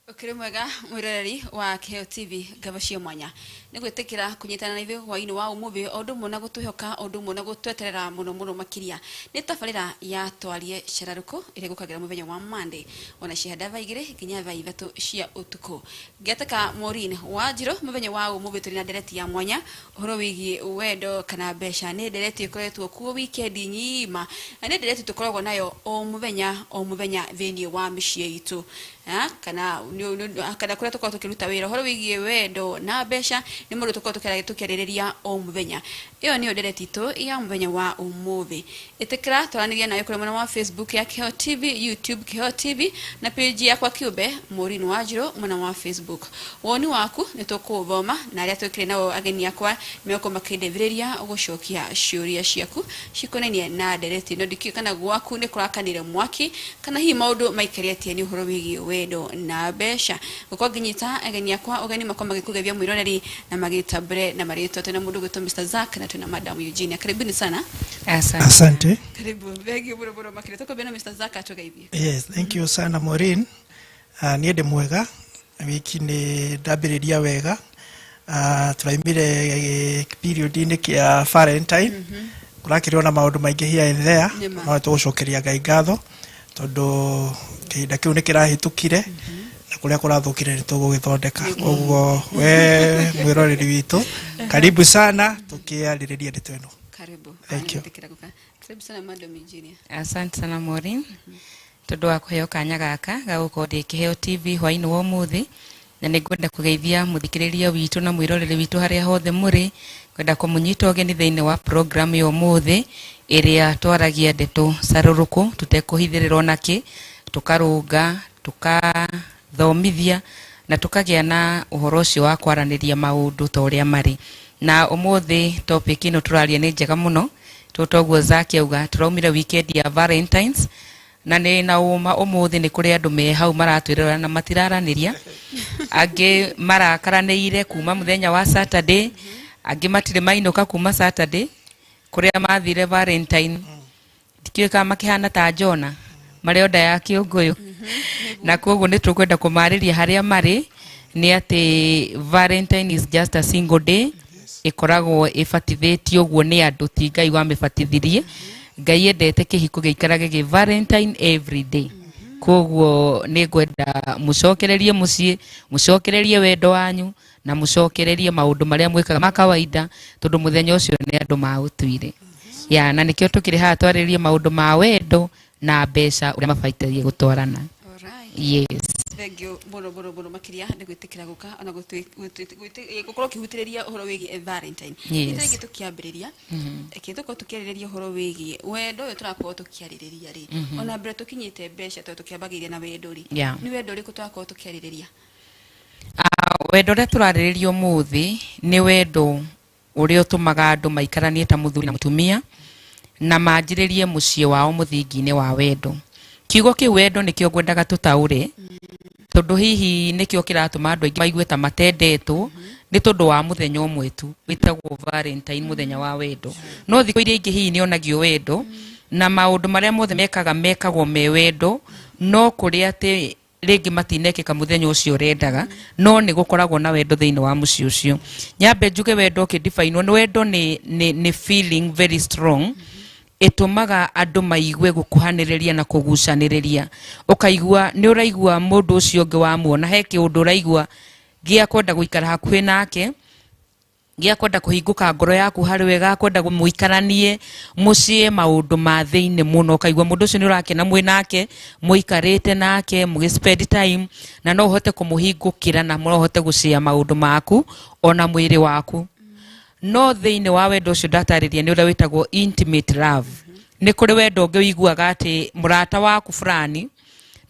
Ũkĩrĩ mwega mwĩroreri wa Kĩheo TV, ngabo cia mwanya nĩ gwĩtĩkĩra kũnyitana na ithuĩ hwainĩ wa ũmũthĩ, o ũndũ ũmwe na gũtwĩhoka, o ũndũ ũmwe na gũtweterera mũno mũno makĩria. Nĩ tabarĩra ya Twarie Cararũkũ ĩrĩa ĩgũkagĩra mũthenya wa Monday ona cihanda thaa 2 nginya thaa 3 cia ũtukũ. Ngetĩka Maureen Wanjirũ, mũthenya wa ũmũthĩ tũrĩ na ndereti ya mwanya ũhoro wĩgiĩ wendo kana mbeca. Nĩ ndereti ĩkoretwo kuo wikendi nyima na nĩ ndereti tũkoragwo nayo o mũthenya o mũthenya thĩinĩ wa mĩciĩ itũ, kana kũrĩa tũkoragwo tũkĩruta wĩra. Ũhoro wĩgiĩ wendo na mbeca nĩ maũndũ tũkoragwo tũkĩarĩrĩria o mũthenya. Ĩyo nĩyo ndereti itũ ya mũthenya wa ũmũthĩ. Ĩtĩkĩra twaranĩria nawe kũrĩa mwena wa Facebook ya Kĩheo TV, YouTube Kĩheo TV na page yakwa kĩũmbe Maureen Wanjirũ mwena wa Facebook. Woni waku nĩ tũkũũthoma na arĩa twĩkĩre nao ageni akwa nĩmegũkorwo makĩndeithĩrĩria gũcokia ciũria ciaku cikonainie na ndereti ĩno. Ndikĩũĩ kana gwaku nĩ kũrakanire mwaki kana hihi maũndũ maikare atĩa nĩ ũhoro wĩgiĩ wendo na mbeca. Gũkorwo ngĩnyita ageni akwa ũgeni makorwo magĩkũgeithia mwĩroreri na magĩtambũre na marĩtwa. Twĩna mũndũ ũgwĩtwo Mr. Zack na twĩna Madam Eugenia. Karibuni sana. Asante. Asante. Karibu. Thank you mũno mũno makĩria. Tũkwambia na Mr. Zack atũgeithie. Yes, thank you sana, Maureen. Niĩ ndĩ mwega, wiki nĩ ndambĩrĩria wega. Tũraumire period-inĩ kĩa Valentine. Kũrakĩrĩ na maũndũ maingĩ here and there. Nĩma. No tũgũcokeria Ngai ngatho tondũ kĩhinda kĩu nĩ kĩrahĩtũkire na kũrĩa kũrathũkire nĩ tũgũgĩthondeka. Koguo we mwĩroreri witũ, karibu sana tũkĩarĩrĩria ndeto ĩno. Karibu. Thank you. Nĩtĩkĩra gũka. Karibu sana, Madam Eugenia. Asante sana, Maureen, tondũ wa kũheo kanya gaka ga gũkorwo ndĩ Kĩheo TV hwainĩ wa ũmũthĩ, na nĩ ngwenda kũgeithia mũthikĩrĩria witũ na mwĩroreri witũ harĩa hothe mũrĩ. Ngwenda kũmũnyita ũgeni thĩinĩ wa program ya ũmũthĩ ĩrĩa twaragia ndeto carũrũkũ tũtekũhithĩrĩra onakĩ, tũkarũnga, tũkathomithia na tũkagĩa na ũhoro ũcio wa kwaranĩria maũndũ ta ũrĩa marĩ. Na ũmũthĩ topic ĩno tũraria nĩ njega mũno, tondũ toguo Zack auga, tũraumire weekend ya Valentines na nĩ na ũma ũmũthĩ nĩ kũrĩ andũ me hau maratwĩrora na matiraranĩria, angĩ marakaranĩire kuma mũthenya wa Saturday, angĩ matirĩ mainũka kuma Saturday kũrĩa mathire Valentine. Ndikĩũĩ kana makĩhana ta Jona marĩ onda ya kĩũngũyũ, na koguo nĩ tũkwenda kũmarĩria harĩa marĩ nĩ atĩ Valentine is just a single day ĩkoragwo ĩbatithĩtio ũguo nĩ andũ, ti Ngai wamĩbatithirie. Ngai endete kĩhiko gĩikarage gĩ Valentine every day. Koguo nĩ ngwenda mũcokererie mũciĩ, mũcokererie wendo wanyu na mũcokererie maũndũ marĩa mwĩkaga ma kawaida, tondũ mũthenya ũcio nĩ andũ maũtuire ya, na nĩkĩo tũkĩrĩ haha twarĩrĩrie maũndũ ma wendo na mbeca, ũrĩa mabaitarie gũtwarana. Alright. Yes. Thank you mũno mũno mũno makĩria nĩ gwĩtĩkĩra gũka ona gũkorwo ũkĩhutĩrĩria ũhoro wĩgiĩ Valentine. Yes. Rita rĩngĩ tũkĩambĩrĩria, reke tũkorwo tũkĩarĩrĩria ũhoro wĩgiĩ wendo ũyũ tũrakorwo tũkĩarĩrĩria rĩ, ona mbere tũkinyĩte mbeca, tondũ tũkĩambagĩrĩria na wendo rĩ, nĩ wendo ũrĩkũ tũrakorwo tũkĩarĩrĩria? Ah, wendo ũrĩa tũrarĩrĩria ũmũthĩ nĩ wendo ũrĩa ũtũmaga andũ maikaranie ta mũthuri na mũtumia na manjĩrĩrie mũciĩ wao mũthingi-inĩ wa wendo. Kiugo kĩu wendo nĩkĩo ngwendaga tũtaũre, tondũ hihi nĩkĩo kĩratũma andũ aingĩ maigue ta matendetwo, nĩ tondũ wa mũthenya ũmwe tu wĩtagwo Valentine, mũthenya wa wendo. No thikũ iria ingĩ hihi nĩonagio wendo na maũndũ marĩa mothe mekaga mekagwo me wendo, no kũrĩ atĩ rĩngĩ matinekĩka mũthenya ũcio ũrendaga, no nĩ gũkoragwo na wendo thĩinĩ wa mũciĩ ũcio. Nyambe njuge wendo ũkĩdifainwo nĩ wendo nĩ feeling very strong ĩtũmaga andũ maigue gũkuhanĩrĩria na kũgucanĩrĩria. Ũkaigua nĩ ũraigua mũndũ ũcio ũngĩ wamuona he kĩũndũ ũraigua gĩa kwenda gũikara hakuhĩ nake, gĩa kwenda kũhingũka ngoro yaku harĩ we, ga kwenda mũikaranie mũciĩ maũndũ ma thĩinĩ mũno. Ũkaigua mũndũ ũcio nĩ ũrakena mwĩ nake, mũikarĩte nake, mũgĩ spend time, na no ũhote kũmũhingũkĩra na no ũhote gũcĩa maũndũ maku ona mwĩrĩ waku. No thĩinĩ wa wendo ũcio ndatarĩria nĩ ũrĩa wĩtagwo intimate love. Nĩ kũrĩ wendo ũngĩ ũiguaga atĩ mũrata waku fulani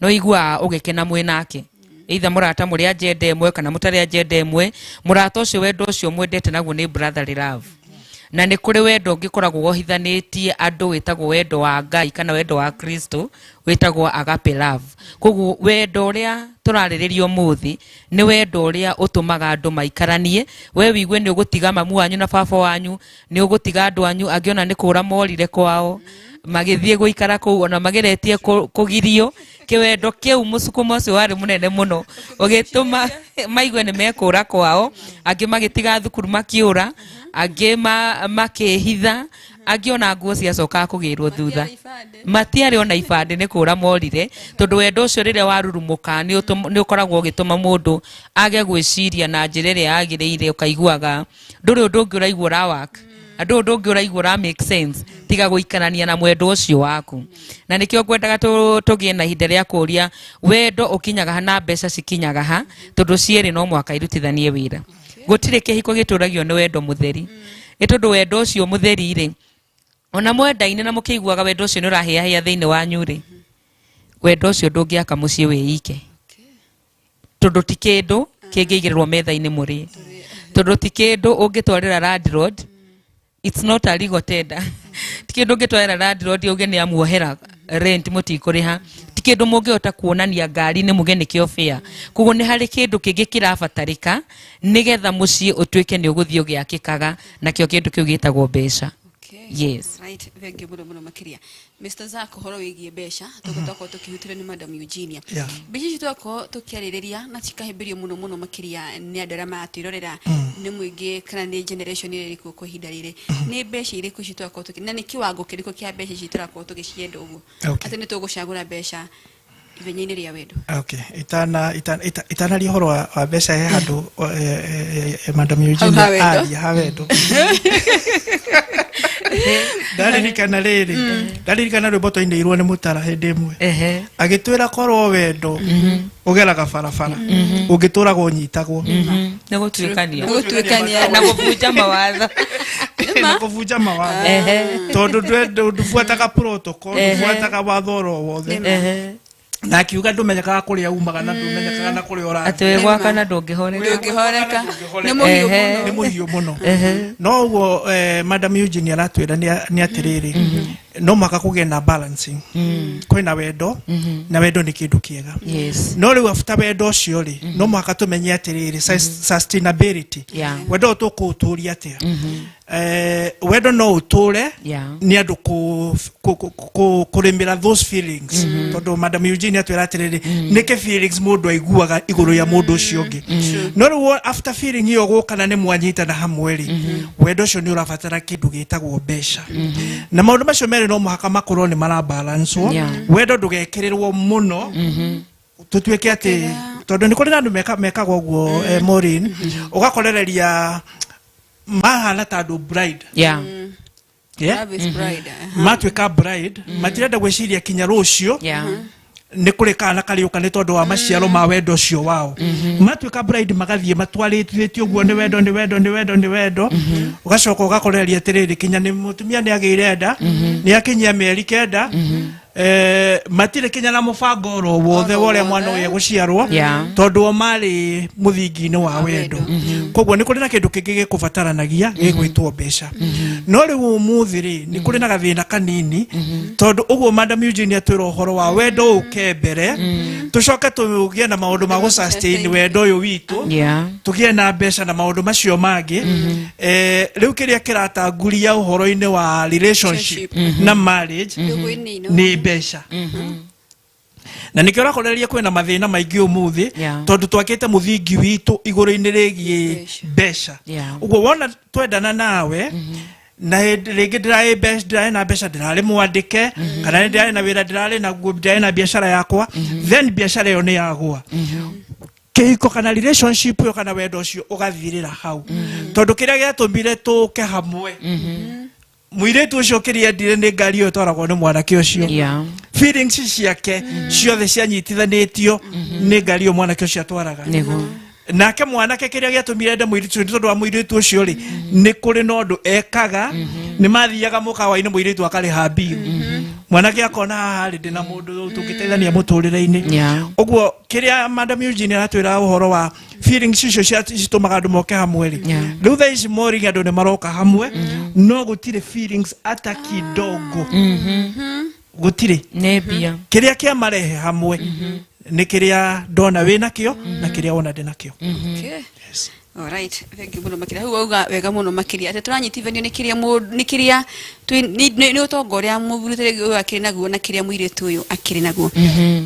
no ũiguaga ũgĩkena mwĩ nake, either mũrata mũrĩ a gender ĩmwe kana mũtarĩ a gender ĩmwe. Mũrata ũcio, wendo ũcio mwendete naguo nĩ brotherly love. Na nĩ kũrĩ wendo ũngĩ ũkoragwo wohithanĩtie andũ wĩtagwo wendo wa Ngai kana wendo wa Kristo, wĩtagwo agape love. Koguo wendo ũrĩa tũrarĩrĩria ũmũthĩ nĩ wendo ũrĩa ũtũmaga andũ maikaranie, we wigue nĩ ũgũtiga mamu wanyu na baba wanyu, nĩ ũgũtiga andũ anyu angĩ ona nĩ kũra morire kwao. Magĩthiĩ gũikara kũu ona mageretie kũgirio kĩwendo kĩu, mũsukumo ũcio warĩ mũnene mũno ũgĩtũma maigue nĩ mekũra kwao. Angĩ magĩtiga thukuru makĩũra, angĩ makĩhitha, angĩ ona nguo ciacokaga kũgĩrwo thutha, matiarĩ ona ibandĩ, nĩ kũra morire, tondũ wendo ũcio rĩrĩa warurumũka nĩ ũkoragwo ũgĩtũma mũndũ age gwĩciria na njĩra ĩrĩa yagĩrĩire. Ũkaiguaga ndũrĩ ũndũ ũngĩ ũraigua ũrawak na ndũrĩ ũndũ ũngĩ ũraigua ũra make sense tiga gũikarania na mwendo ũcio waku. Na nĩkĩo ngwendaga tũgĩe na ihinda rĩa kũria wendo ũkinyaga ha na mbeca cikinyaga ha, tondũ cierĩ no mũhaka irutithanie wĩra. Gũtirĩ kĩhiko gĩtũragio nĩ wendo mũtheri, nĩ tondũ wendo ũcio mũtheri rĩ, ona mwendaine na mũkĩiguaga wendo ũcio nĩ ũrahĩahĩa thĩinĩ wanyu rĩ, wendo ũcio ndũngĩaka mũciĩ wĩike, tondũ ti kĩndũ kĩngĩigĩrĩrwo metha-inĩ mũrĩe, tondũ ti kĩndũ ũngĩtwarĩra landlord. It's not a legal tender. Ti kĩndũ ũngĩtwarĩra landlord uge nĩ amuohera rent mũtikũrĩha. Ti kĩndũ mũngĩhota kuonania ngari-inĩ muge nĩkĩo fare. Koguo nĩ harĩ kĩndũ kĩngĩ kĩrabatarĩka nĩgetha mũciĩ ũtuĩke nĩ ũgũthiĩ ũgĩakĩkaga, nakĩo kĩndũ kĩu gĩtagwo mbeca. Yes. Right, thank you muno muno makiria. Mr. Zack, ũhoro wĩgiĩ mbeca tũgũtokorwo tũkĩhutĩrio nĩ Madam Eugenia. Mbeca ici twakorwo tũkĩarĩrĩria na cikahĩmbĩrio mũno mũno makĩria nĩ andũ arĩa maratwĩrorera, nĩ mũingĩ kana nĩ generation ĩrĩa ĩrĩ kuo kwa ihinda rĩrĩ, nĩ mbeca irĩkũ ici twakorwo tũkĩ na nĩ kĩwango kĩrĩkũ kĩa mbeca ici tũrakorwo tũgĩcienda ũguo atĩ nĩ tũgũcagũra mbeca ithenya-inĩ rĩa wendo? Okay, itanaria ũhoro wa mbeca, he handũ Madam Eugenia ha wendo. Aria ha wendo, ndaririkana rĩrĩ, ndaririkana rwĩmbo twainĩirwo nĩ mũtara hĩndĩ ĩmwe, agĩtwĩra korwo wendo ũgeraga barabara ũngĩtũraga ũnyitagwo. Nĩ gũtuĩkania. Nĩ gũtuĩkania. Na gũbunja mawatho. Na kũbunja mawatho, tondũ ndũbuataga protocol, ndũbuataga watho oro wothe. Na akiuga ndũmenyekaga kũrĩa umaga na ndũmenyekaga na kũrĩa ũrathiĩ. Atĩ wĩ gwaka na ndũngĩhoreka. Ndũngĩhoreka, nĩ mũhiũ mũno. Nĩ mũhiũ mũno. No ũguo Madam Eugene aratwĩra nĩ atĩrĩrĩ, no mũhaka kũgĩe na balancing. Kwĩna wendo, na wendo nĩ kĩndũ kĩega, no rĩu after wendo ũcio rĩ, no mũhaka tũmenye atĩrĩrĩ, sustainability, wendo ũyũ tũkũũtũria atĩa? Wendo no ũtũre nĩ andũ kũrĩmĩra those feelings, tondũ Madam Eugene atwĩra atĩrĩrĩ, nĩkĩ feelings mũndũ aiguaga igũrũ ya mũndũ ũcio ũngĩ. No rĩu after feeling ĩyo gũka na nĩ mwanyitana hamwe rĩ, wendo ũcio nĩ ũrabatara kĩndũ gĩtagwo mbeca, na maũndũ macio merĩ no mũhaka makorwo nĩ marabalancwo. Wendo ndũgekĩrĩrwo mũno tũtuĩke atĩ, tondũ nĩ kũrĩ na andũ mekaga ũguo, Maureen, ũgakorereria mahana ta andũ bride. Yeah? Love is bride. Matuĩka bride, matirenda gwĩciria kinya rũciũ nĩ kũrĩ kana karĩũka nĩ tondũ wa maciaro ma wendo ũcio wao. Matuĩka bride, magathiĩ matwarĩtithĩtie ũguo nĩ wendo, nĩ wendo, nĩ wendo, nĩ wendo. Ũgacoka ũgakoreria atĩrĩrĩ, kinya nĩ mũtumia nĩ agĩire nda, nĩ akinyia mĩeri 9, matirĩ kinya na mũbango oro wothe wa ũrĩa mwana ũyũ egũciarwo, tondũ o marĩ mũthingi-inĩ wa wendo. Koguo nĩ kũrĩ na kĩndũ kĩngĩ gĩkũbataranagia gĩgwĩtwo mbeca. No rĩu ũmũthĩ rĩ, nĩ kũrĩ na gathĩna kanini, tondũ ũguo Madam Eugene atwĩra ũhoro wa wendo ũke mbere, tũcoke tũgĩe na maũndũ ma gũ-sustain wendo ũyũ witũ, tũgĩe na mbeca na maũndũ macio mangĩ. Rĩu kĩrĩa kĩratanguria ũhoro-inĩ wa relationship na marriage Ndũgũ-inĩ ino. nĩ mbeca, na nĩkĩo ũrakorereria kwĩna mathĩna maingĩ ũmũthĩ, tondũ twakĩte mũthingi witũ igũrũ-inĩ rĩgiĩ Mbeca. mbeca. Ũguo wona twendana nawe na hĩndĩ rĩngĩ ndĩrarĩ mbeca, ndĩrarĩ na mbeca, ndĩrarĩ mwandĩke, kana nĩ ndĩrarĩ na wĩra, ndĩrarĩ naguo, ndĩrarĩ na biacara yakwa, then biacara ĩyo nĩ yagũa, kĩhiko kana relationship ĩyo kana wendo ũcio ũgathirĩra hau, tondũ kĩrĩa gĩatũmire tũke hamwe, mũirĩtu ũcio kĩrĩa endire nĩ ngari ĩyo ĩtwaragwo nĩ mwanake ũcio. Feelings ciake ciothe cianyitithanĩtio nĩ ngari ĩyo mwanake ũcio atwaraga. Nake mwanake kĩrĩa gĩatũmire ende mũirĩtu ũcio nĩ tondũ wa mũirĩtu ũcio rĩ, nĩ kũrĩ na ũndũ ekaga, nĩ mathiaga mũkawa-inĩ, mũirĩtu akarĩha bill, mwanake akona haha rĩ, ndĩna mũndũ tũngĩteithania mũtũrĩre-inĩ. Ũguo kĩrĩa Madam Eugene aratwĩra ũhoro wa feelings icio citũmaga andũ moke hamwe rĩ, rĩu thaa ici mori andũ nĩ maroka hamwe no gũtirĩ feelings ata kidogo, gũtirĩ. Nĩ mbia. Kĩrĩa kĩamarehe hamwe nĩ kĩrĩa ndona wĩ nakĩo na kĩrĩa wona ndĩ nakĩo. Okay. Yes. Alright, thank you muno makiria. Hau wauga wega muno makiria. Ati turanyitithanio ni kiria ni kiria ni utonga uria muthuri tarĩngĩ ũyũ akĩrĩ naguo na kĩrĩa mũirĩtu ũyũ akĩrĩ naguo.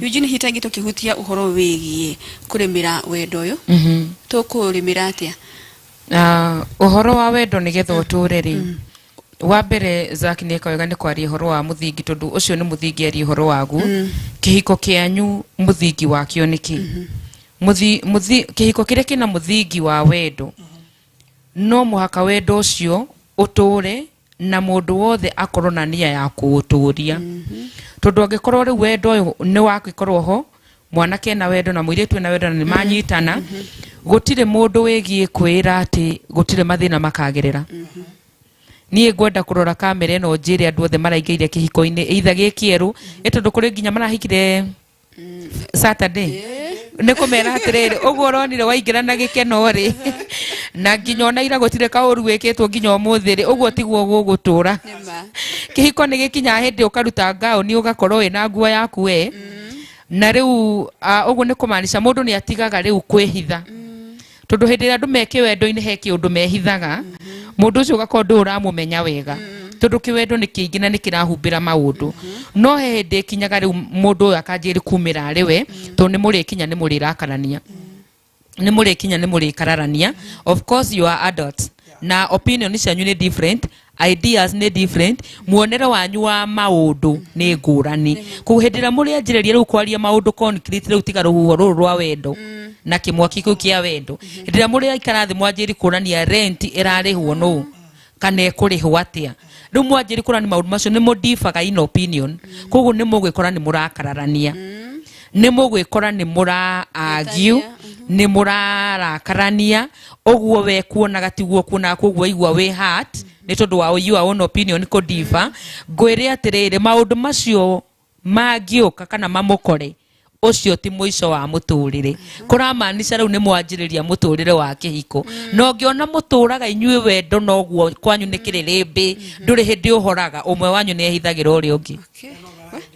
Eugene, hitangi tũkĩhutia ũhoro wĩgiĩ kũrĩmĩra wendo ũyũ. Tũkũrĩmĩra atĩa? Ũhoro wa wendo nĩgetha ũtũre rĩ, wa mbere Zack nĩ eka wega nĩ kwaria ũhoro wa mũthingi, tondũ ũcio nĩ mũthingi aria ũhoro waguo. Kĩhiko kĩanyu mũthingi wakĩo nĩ kĩ? Kĩhiko kĩrĩa kĩna mũthingi wa wendo, no mũhaka wendo ũcio ũtũre na mũndũ wothe akorwo na nia ya kũũtũria, tondũ angĩkorwo rĩu wendo ũyũ nĩ wakĩkorwo ho, mwanake ena wendo na mũirĩtu ena wendo na nĩ manyitana, gũtirĩ mũndũ wĩgiĩ kwĩra atĩ gũtirĩ mathĩna makagerera. Niĩ ngwenda kũrora kamera ĩno njĩre andũ othe maraingĩire kĩhiko-inĩ, either gĩ kĩerũ, ĩ tondũ kũrĩ nginya marahikire Saturday, nĩ kũmera atĩrĩrĩ, ũguo ũronire waingĩra na gĩkeno rĩ, na nginya ona ira gũtirĩ kaũru wĩkĩtwo nginya ũmũthĩ rĩ, ũguo tiguo gũgũtũra. Nĩma. Kĩhiko nĩ gĩkinyaga hĩndĩ ũkaruta ngaũni, ũgakorwo wĩna nguo yaku we, na rĩu ũguo nĩ kũmaanisha mũndũ nĩ atigaga rĩu kwĩhitha, tondũ hĩndĩ ĩrĩa andũ me kĩwendo-inĩ he kĩũndũ mehithaga, mũndũ ũcio ũgakorwo ndũĩ ũramũmenya wega, tondũ kĩwendo nĩ kĩingĩ na nĩ kĩrahumbĩra maũndũ. No he hĩndĩ ĩkinyaga rĩu mũndũ ũyũ akanjĩrĩ kumĩra arĩ we, tondũ nĩ mũrĩkinya nĩ mũrĩrakarania, nĩ mũrĩkinya nĩ mũrĩkararania. Of course you are adults na opinion cianyu nĩ different, ideas nĩ different, muonere wanyu wa maũndũ nĩ ngũrani. Koguo hĩndĩ ĩrĩa mũrĩanjĩrĩria rĩu kwaria maũndũ concrete, rĩu tiga rũhuho rũrũ rwa wendo na kĩmwaki kĩu kĩa wendo, hĩndĩ ĩrĩa mũrĩaikara thĩ mwanjĩri kũrania rent ĩrarĩhwo nũ kana ĩkũrĩhwo atĩa, rĩu mwanjĩri kũrania maũndũ macio nĩ mũdifaga in opinion. Koguo nĩ mũgwĩkora nĩ mũrakararania, nĩ mũgwĩkora nĩ mũra argue, nĩ mũrarakarania. Ũguo we kuonaga tiguo kuonaga, koguo waigua wĩ hurt nĩ tondũ wa your own opinion kũdifa. Ngwĩre atĩrĩrĩ, maũndũ macio mangĩũka kana mamũkore, ũcio ti mũico wa mũtũrĩre. Kũramaanisha rĩu nĩ mwanjĩrĩria mũtũrĩre wa kĩhiko, na ũngĩona mũtũraga inyuĩ wendo noguo kwanyu nĩ kĩrĩrĩmbĩ, ndũrĩ hĩndĩ ũhoraga, ũmwe wanyu nĩ ehithagĩra ũrĩa ũngĩ.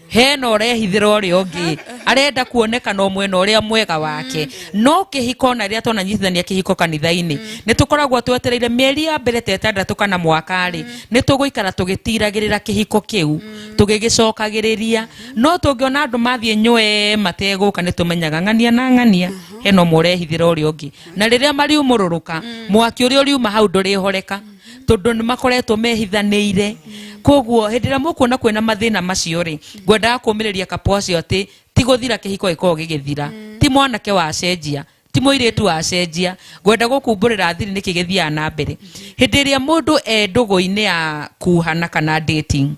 Hena ũrehithĩra ũrĩa ũngĩ, arenda kuonekana o mwena ũrĩa mwega wake. No kĩhiko na rĩrĩa twananyitithania kĩhiko kanitha-inĩ, nĩ tũkoragwo twetereire mĩeri ya mbere ta 6 kana mwaka rĩ, nĩ tũgũikara tũgĩtiragĩrĩra kĩhiko kĩu, tũgĩgĩcokagĩrĩria. No tũngĩona andũ mathiĩ nywe mategũka, nĩ tũmenyaga ng'ania na ng'ania hena ũmwe ũrehithĩra ũrĩa ũngĩ, na rĩrĩa mariumũrũrũka, mwaki ũrĩa ũriuma hau ndũrĩhoreka, tondũ nĩ makoretwo mehithanĩire. Koguo hĩndĩ ĩrĩa mũkuona kwĩna mathĩna macio rĩ, ngwendaga kũmĩrĩria kapo acio atĩ ti gũthira kĩhiko gĩkoragwo gĩgĩthira, ti mwanake wacenjia, ti mũirĩtu wacenjia. Ngwenda gũkumbũrĩra thiri nĩkĩ gĩthiaga na mbere hĩndĩ ĩrĩa mũndũ e ndũgũ-inĩ ya kuhana kana dating.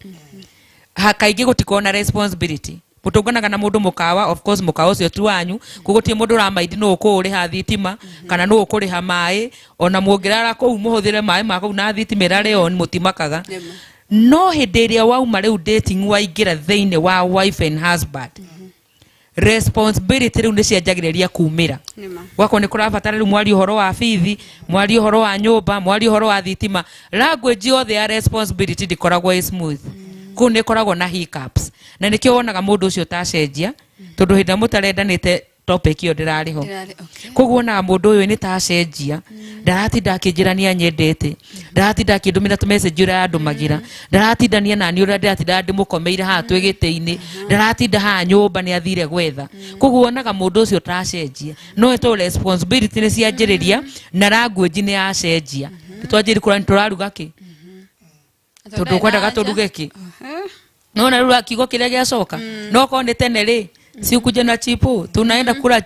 Ha kaingĩ gũtikoragwo na responsibility. Mũtũnganaga na mũndũ mũkawa, of course mũkawa ũcio ti wanyu, koguo gũtirĩ mũndũ ũramaindi nũ ũkũũrĩha thitima kana nũ ũkũrĩha maĩ. Ona mũngĩrara kũu mũhũthĩre maĩ ma kũu na thitima ĩrare on, mũtimakaga. No hĩndĩ ĩrĩa wauma rĩu dating waingĩra thĩinĩ wa wife and husband, responsibility rĩu nĩ cianjagĩrĩria kumĩra. Nĩma. Gwakorwo nĩ kũrabatara rĩu mwarie ũhoro wa bithi, mwarie ũhoro wa nyũmba, mwarie ũhoro wa thitima, language yothe ya responsibility ndĩkoragwo ĩ smooth. Kũu nĩ ĩkoragwo na hiccups, na nĩkĩo wonaga mũndũ ũcio tacenjia, tondũ hĩndĩ ĩrĩa mũtarendanĩte topic ĩyo ndĩrarĩ ho. Ndĩrarĩ, okay. Koguo wonaga mũndũ ũyũ nĩ tacenjia, ndaratinda akĩnjĩra nĩ anyendete, ndaratinda akĩndũmĩra tũmessage ũrĩa andũmagĩra, ndaratindania nani ũrĩa ndĩratinda ndĩmũkomeire haha twĩ gĩtĩ-inĩ, ndaratinda haha nyũmba nĩ athire gwetha. Koguo wonaga mũndũ ũcio tacenjia, no ĩ tondũ responsibility nĩ cianjĩrĩria na language nĩ yacenjia, nĩ twanjĩrĩ kũra tũraruga kĩ, tondũ ũkwendaga tũruge kĩ. Nona rĩu kiugo kĩrĩa gĩacoka no korwo nĩ tene rĩ, siukuje na chipo tunaenda kula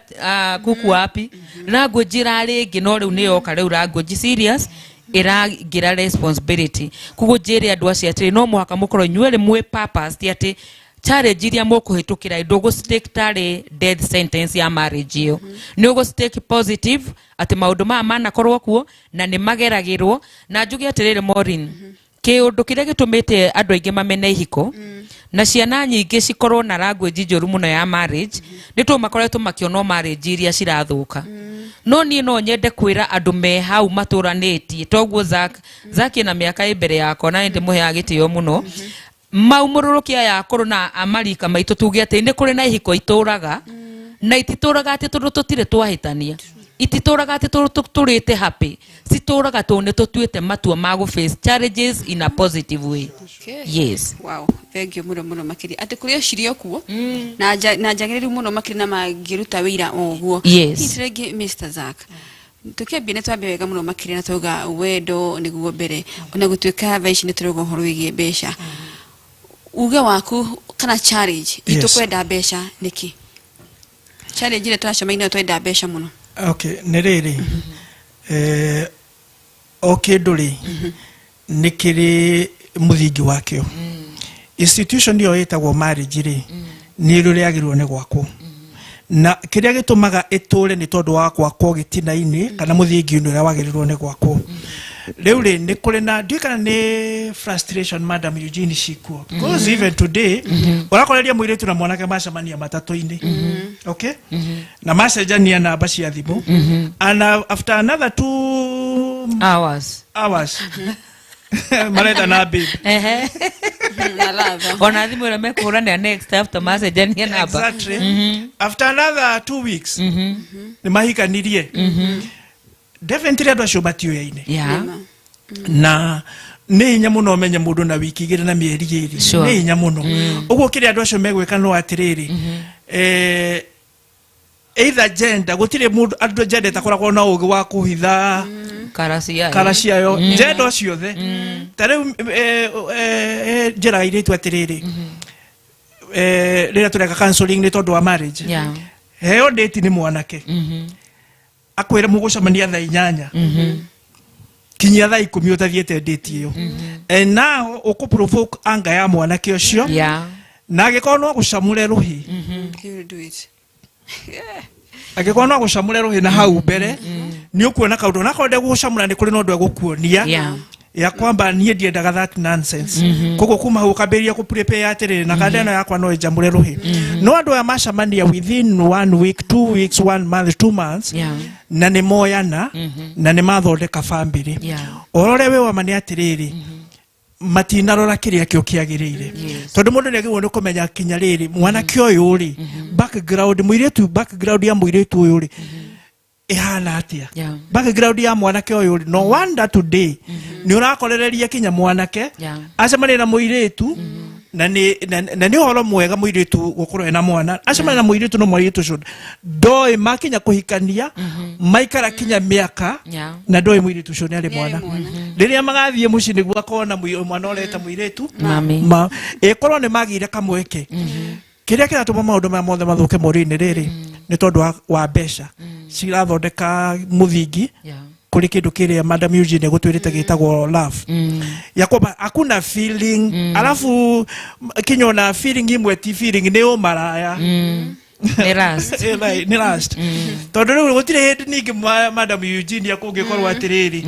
kuku wapi, language ĩrarĩ ĩngĩ, no rĩu nĩ yoka rĩu language serious ĩraingĩra responsibility. Koguo njĩre andũ acio atĩrĩ, no mũhaka mũkorwo inyuerĩ mwĩ purpose, ti atĩ challenge iria mũkũhĩtũkĩra ndũgũ tarĩ death sentence ya marriage ĩyo, nĩ ũgũ positive atĩ maũndũ maya manakorwo kuo na nĩ mageragĩrwo. Na njuge atĩrĩrĩ Maureen, kĩũndũ kĩrĩa gĩtũmĩte andũ aingĩ mamene ihiko na ciana nyingĩ cikorwo na language njũru mũno ya marriage nĩ tondũ makoretwo makĩonwo marriage iria cirathũka. No niĩ no nyende kwĩra andũ me hau matũranĩtie toguo Zack, Zack ena mĩaka ĩ mbere yakwa na nĩ ndĩmũheaga gĩtĩo mũno, maumũrũrũki aya akũrũ na amarika maitũ, tuge atĩ nĩ kũrĩ na ihiko itũraga na ititũraga atĩ tondũ tũtirĩ twahĩtania. Ititũraga atĩ tũrĩte happy, citũraga tondũ nĩ tũtuĩte matua ma gũ face challenges in a positive way. Okay. Yes. Wow, thank you muno muno makiria atä kå rä o cirĩ o kuo na na njagĩrĩru mũno makĩria na mangĩruta wĩra o ũguo. Yes. Hihi rĩngĩ Mr. Zack, tũkĩambia nĩ twambia wega mũno makĩria na twauga wendo nĩguo mbere, ona gũtuĩka thaa ici nĩ tũrauga ũhoro wĩgiĩ mbeca, uge waku kana challenge itũ kwenda mbeca nĩkĩ, challenge ĩrĩa tũracemania nayo twenda mbeca mũno? Okay, nĩ rĩrĩ, o kĩndũ rĩ nĩ kĩrĩ mũthingi wakĩo. Institution ĩyo ĩtagwo marriage rĩ, nĩ rĩ rĩagĩrĩirwo nĩ gwakwo, na kĩrĩa gĩtũmaga ĩtũre nĩ tondũ wa gwakwo gĩtina-inĩ kana mũthingi-inĩ ũrĩa wagĩrĩirwo nĩ gwakwo. Rĩu rĩ, nĩ kũrĩ na, ndiũĩ kana nĩ frustration, Madam Eugene, cikuo, because even today ũrakoreria mũirĩtu na mwanake macemania matatũ-inĩ, okay, na macenjania namba cia thimũ, and after another 2 hours hours marenda na babe. Ehe. Na latha. Ona thimũ ĩrĩa mekũhũranĩra next after macenjania namba. Exactly. After another 2 weeks nĩ mahikanirie. Definitely andũ acio matiũyaine. Yeah. Nĩma. Na nĩ hinya mũno ũmenye mũndũ na wiki 2 na mĩeri 2. Nĩ hinya mũno. Ũguo kĩrĩa andũ acio megwĩka no atĩrĩrĩ, either gender, gũtirĩ mũndũ, andũ gender ĩtakoragwo na ũgĩ wa kũhitha kara ciayo. Kara ciayo, gender ciothe. Ta rĩu njĩraga airĩtu atĩrĩrĩ, rĩrĩa tũreka counseling nĩ tondũ wa marriage, heo date nĩ mwanake, akwĩre mũgũcemania thaa 8, kinyia thaa 10 ũtathiĩte date ĩyo, and now ũkũ provoke anger ya mwanake ũcio, na angĩkorwo no gũcamũre rũhĩ, He will do it. Angĩkorwo no gũcamũre rũhĩ na hau mbere nĩ ũkuona kaũndũ, onakorwo ndegũgũcamũra, nĩ kũrĩ na ũndũ egũkuonia ya kwamba niĩ ndiendaga that nonsense. Koguo kuma hau ũkambĩrĩria kũ prepare atĩrĩrĩ, na kanda ĩno yakwa no ĩnjamũre rũhĩ. No andũ aya macemania within one week, 2 weeks, one month, 2 months, na nĩ moyana na nĩ mathondeka family, ũhoro ũrĩa wĩ wama nĩ atĩrĩrĩ, matinarora kĩrĩa kĩo kĩagĩrĩire, tondũ mũndũ nĩ agĩrĩirwo nĩ kũmenya kinya rĩrĩ mwanake ũyũ rĩ, background mũirĩtu, background ya mũirĩtu ũyũ rĩ ĩhana atĩa, background ya mwanake ũyũ rĩ. No wonder today nĩ ũrakorereria kinya mwanake acemania na mũirĩtu, na nĩ ũhoro mwega mũirĩtu gũkorwo ena mwana, acemania na mũirĩtu, no mũirĩtu ũcio ndoĩ makinya kũhikania, maikara kinya mĩaka, na ndoĩ mũirĩtu ũcio nĩ arĩ Nĩ arĩ mwana. Mwana. Rĩrĩa magathiĩ mũciĩ nĩguo akona mwana ũreta mũirĩtu Mami. ma ĩkorwo nĩ magĩire kamweke. Kĩrĩa kĩratũma maũndũ maya mothe mathũke mũri-inĩ rĩrĩ nĩ tondũ wa mbeca cirathondeka mũthingi kũrĩ kĩndũ kĩrĩa Madam Eugene gũtwĩrĩte gĩtagwo love, ya kwamba hakuna feeling, alafu kinya feeling imwe ti feeling, nĩ ũmaraya. Nĩ last. Nĩ last, tondũ rĩu gũtirĩ hĩndĩ ningĩ Madam Eugenia kũngĩkorwo atĩrĩrĩ,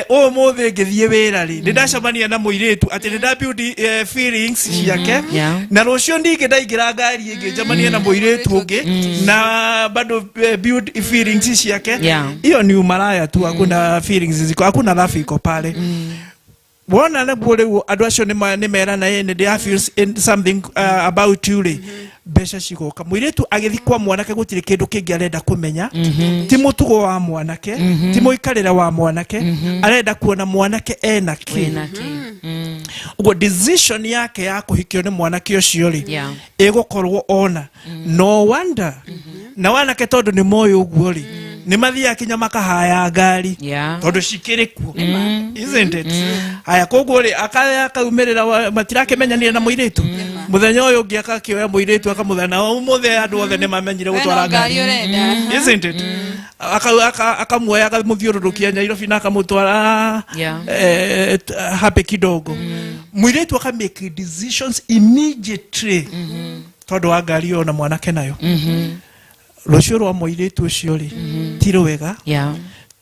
ũmũthĩ ngĩthiĩ wĩra rĩ, nĩ ndacemania na mũirĩtu atĩ nĩ nda build feelings ciake, na rũciũ ningĩ ndaingĩra ngari ĩngĩ njemanie na mũirĩtu ũngĩ na bado build feelings ciake. Hiyo ni umaraya tu. Hakuna feelings ziko, hakuna love iko pale. Wona naguo rĩu andũ acio nĩ merana ĩ nĩ ndĩ feels in something about you rĩ, mbeca cigoka. Mũirĩtu agĩthiĩ kwa mwanake gũtirĩ kĩndũ kĩngĩ arenda kũmenya, ti mũtugo wa mwanake, ti mũikarĩre wa mwanake, arenda kuona mwanake ena kĩ. Wĩna kĩ. Ũguo decision yake ya kũhikio nĩ mwanake ũcio rĩ, ĩgũkorwo ona no wonder na wanake, tondũ nĩ moĩ ũguo rĩ, nĩ mathiaga kinya makahaya ngari, tondũ cikĩrĩ kuo, isn't it? Haya, koguo rĩ, akaya akaumĩrĩra matirakĩmenyanire na mũirĩtu, mũthenya ũyũ ũngĩ akakĩoya mũirĩtu akamũthana, ũmũthĩ andũ othe nĩ mamenyire We no gũtwara ngari ngari, ũrenda. Isn't it? Akamuoya akamũthiũrũrũkia Nairobi na akamũtwara happy kidogo. Mũirĩtu aka make decisions immediately tondũ wa ngari ĩyo na mwanake nayo. Rũciũ rwa mũirĩtu ũcio rĩ ti rwega,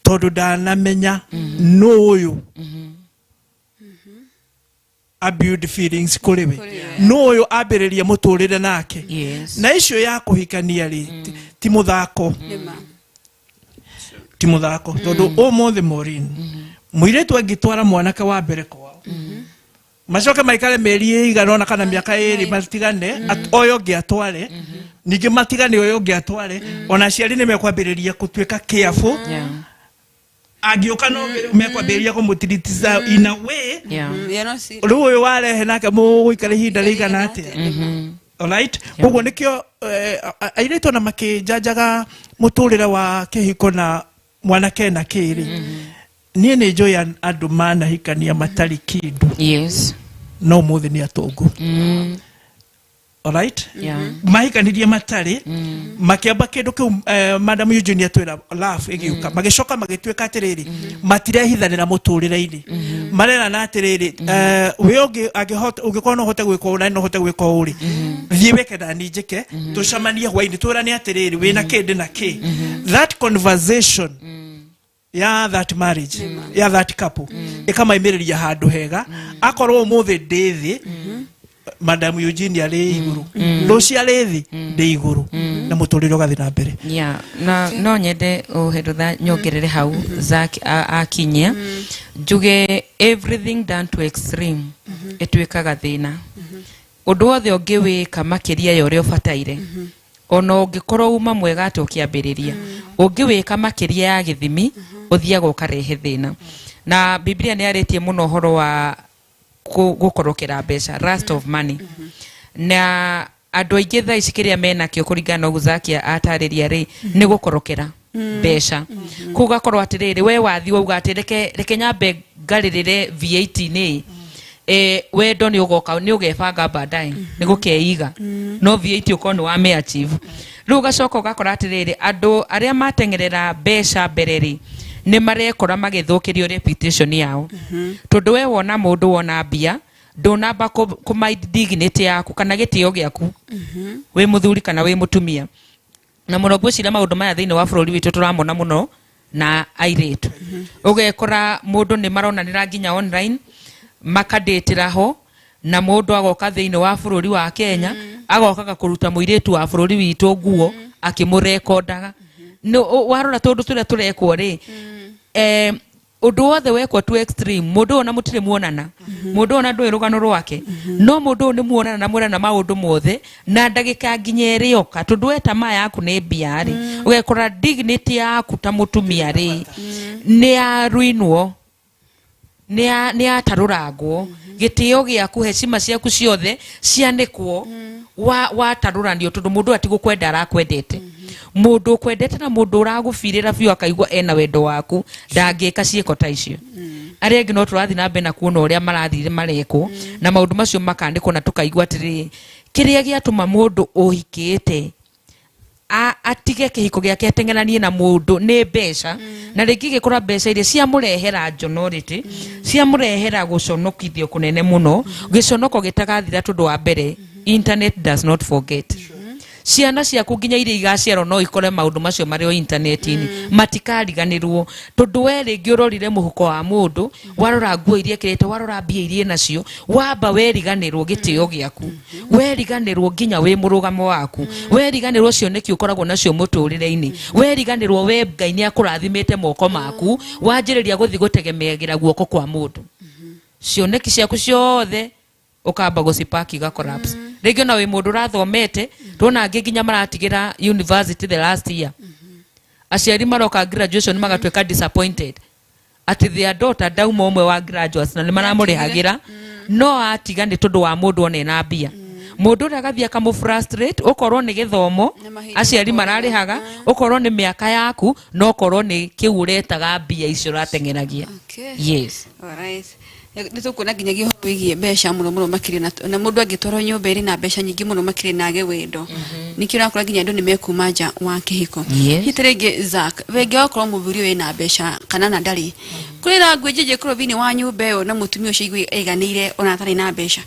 tondũ ndanamenya nũ ũyũ a build feelings kũrĩ we, Kũrĩ we. nũ ũyũ ambĩrĩria mũtũrĩre nake. Na icio ya kũhikania rĩ, ti mũthako. Nĩma. Ti mũthako, tondũ ũmũthĩ, Maureen, mũirĩtu angĩtwara mwanake wa mbere kwao, Macoke maikare mĩeri ĩigana ũna kana mĩaka 2 matigane, ũyũ ũngĩ atware, ningĩ matigane ũyũ ũngĩ atware, ona aciari nĩ mekwambĩrĩria gũtuĩka careful. Angĩũka no mekwambĩrĩria kũmũtiritiza in a way. Yeah, no serious. Rĩu ũyũ warehe nake mũgũikara ihinda rĩigana atĩa? Alright, koguo nĩkĩo airĩtu ona makĩnjanjaga mũtũrĩre wa kĩhiko na mwanake na kĩrĩ, niĩ nĩ njũĩ andũ manahikania matarĩ kĩndũ. No ũmũthĩ nĩ atongu. Alright? Mahikanirie matarĩ, makĩamba kĩndũ kĩu, Madam Eugene atwĩra love ĩgĩũka, magĩcoka magĩtuĩka atĩrĩrĩ, matirehithanĩra mũtũrĩre-inĩ, marerana atĩrĩrĩ, we ũngĩ angĩhota, ũngĩkorwo no ũhote gwĩka ũũ na no ũhote gwĩka ũũ rĩ, thiĩ wĩke na niĩ njĩke, tũcemanie hwainĩ twĩrane atĩrĩrĩ, wĩna kĩ ndĩ na kĩ. That conversation ya that marriage, ya that couple, ĩkamaimĩrĩria handũ hega. Akorwo ũmũthĩ ndĩ thĩ, Madam Eugene arĩ igũrũ, rũciũ arĩ thĩ, ndĩ igũrũ, na mũtũrĩre ũgathiĩ na mbere. Yeah, na no nyende ũhetũtha nyongerere hau Zack akinyia, njuge everything done to extreme ĩtuĩkaga thĩna. Ũndũ wothe ũngĩwĩka makĩria ya ũrĩa ũbataire, ona ũngĩkorwo uma mwega atĩ ũkĩambĩrĩria, ũngĩwĩka makĩria ya gĩthimi, ũthiaga ũkarehe thĩna. Na Biblia nĩ yarĩtie mũno ũhoro wa gũkorokera mbeca, lust of money, na andũ aingĩ thaa ici kĩrĩa menakĩo kũringana na ũguo Zack atarĩria rĩ, nĩ gũkorokera mbeca. Kũu gakorwo atĩrĩrĩ, we wathi wauga atĩ reke nyambe ngarĩrĩre V8 nĩ wendo nĩ ũgoka, nĩ ũgebanga baadaye, nĩ gũkeiga, no V8 ũkorwo nĩ wame achieve. Rĩu ũgacoka ũgakora atĩrĩrĩ, andũ arĩa mateng'erera mbeca mbere rĩ, nĩ marekora magĩthũkĩrio reputation yao, tondũ we wona mũndũ wona mbia, ndũnamba kũ dignity yaku kana gĩtĩo gĩaku wĩ mũthuri kana wĩ mũtumia. Na mũno ngwĩciria maũndũ maya thĩinĩ wa bũrũri witũ tũramona mũno na airĩtu. Ũgekora mũndũ nĩ maronanĩra nginya online, makandĩtĩra ho, na mũndũ agoka thĩinĩ wa bũrũri wa Kenya, agokaga kũruta mũirĩtu wa bũrũri witũ nguo akĩmũrekondaga. Warora tũndũ tũrĩa tũrekwo rĩ, ũndũ wothe wekwo to extreme, mũndũ ũyũ ona mũtirĩ muonana, mũndũ ũyũ ona ndũĩ rũgano rwake, no mũndũ ũyũ nĩ muonana na mwĩrana maũndũ mothe na ndagĩka nginya ĩrĩoka, tondũ we tamaa yaku nĩ mbia rĩ, ũgekora dignity yaku ta mũtumia rĩ, nĩ yaruinwo, nĩ yatarũrangwo, gĩtĩo gĩaku, heshima ciaku ciothe cianĩkwo, watarũranio, tondũ mũndũ ũyũ atigũkwenda arakwendete. Mũndũ ũkwendete na mũndũ ũragũbirĩra biũ akaigua ena wendo waku ndangĩka ciĩko ta icio. Arĩa angĩ no tũrathiĩ na mbere na kuona ũrĩa marathire marekwo na maũndũ macio makanĩkwo, na tũkaigua atĩrĩrĩ, kĩrĩa gĩatũma mũndũ ũhikĩte atige kĩhiko gĩake ateng'eranie na mũndũ nĩ mbeca, na rĩngĩ gĩkora mbeca iria ciamũrehera njonorĩtĩ, ciamũrehera gũconokithio kũnene mũno, gĩconoko gĩtagathira, tondũ wa mbere, internet does not forget. Ciana ciaku nginya iria igaciarwo no ikore maũndũ macio marĩ o intaneti-inĩ, matikariganĩrwo, tondũ we rĩngĩ ũrorire mũhuko wa mũndũ, warora nguo iria ekĩrĩte, warora mbia iria enacio, wamba weriganĩrwo gĩtĩo gĩaku, weriganĩrwo nginya wĩ mũrũgamo waku, weriganĩrwo cioneki ũkoragwo nacio mũtũrĩre-inĩ, weriganĩrwo we Ngai nĩ akũrathimĩte moko maku, wanjĩrĩria gũthiĩ gũtegemeagĩra guoko kwa mũndũ, cioneki ciaku ciothe ũkamba gũcipaki iga collapse. Rĩngĩ ona wĩ mũndũ ũrathomete, tuona angĩ nginya maratigĩra university the last year, aciari maroka graduation magatuĩka disappointed atĩ their daughter ndauma ũmwe wa graduates na nĩ maramũrĩhagĩra, no atiga nĩ tondũ wa mũndũ one na mbia, mũndũ ũrĩa agathiĩ akamũ frustrate, ũkorwo nĩ gĩthomo Nĩ mahinda aciari mararĩhaga, ũkorwo nĩ mĩaka yaku, no ũkorwo nĩ kĩu ũretaga mbia icio ũrateng'eragia. Yes. Alright. Nĩ tũkuona nginyagia ũhoro wĩgiĩ mbeca mũno mũno makĩria, na mũndũ angĩtwarwo nyũmba ĩrĩ na mbeca nyingĩ mũno makĩria na age wendo, nĩkĩo ũrakora nginya andũ nĩ mekuma nja wa kĩhiko. Hihi ta rĩngĩ Zack, rĩngĩ wakorwo mũthuri ũyũ ena mbeca kana na ndarĩ, kũrĩ language ĩngĩkorwo thĩinĩ wa nyũmba ĩyo na mũtumia ũcio aigue aiganĩire ona atarĩ na mbeca?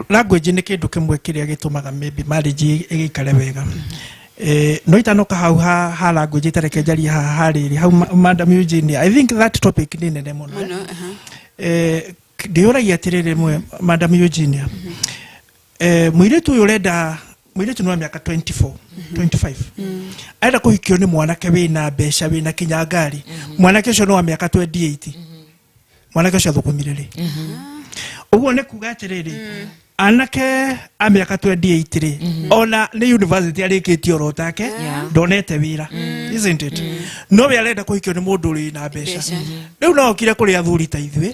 Language nĩ kĩndũ kĩmwe kĩrĩa gĩtũmaga maybe marriage ĩgĩikare wega. No itanoka hau ha language, itareke njarie haha harĩrĩ hau Madam Eugene, I think that topic nĩ nene mũno. Mũno, aha. Ndĩyũragia atĩrĩrĩ mwe, Madam Eugenia, mũirĩtu ũyũ ũrenda, mũirĩtu nĩ wa mĩaka 24 25, arenda kũhikio nĩ mwanake wĩna mbeca, wĩna kinya ngari. Mwanake ũcio nĩ wa mĩaka 28. Mwanake ũcio athũkũmire rĩ? Ũguo nĩ kuga atĩrĩrĩ, anake a mĩaka 28 rĩ, ona nĩ university arĩkĩtie oro take, ndonete wĩra, isn't it? No we arenda kũhikio nĩ mũndũ ũrĩ na mbeca. Mbeca. Rĩu no okire kũrĩ athuri ta ithuĩ,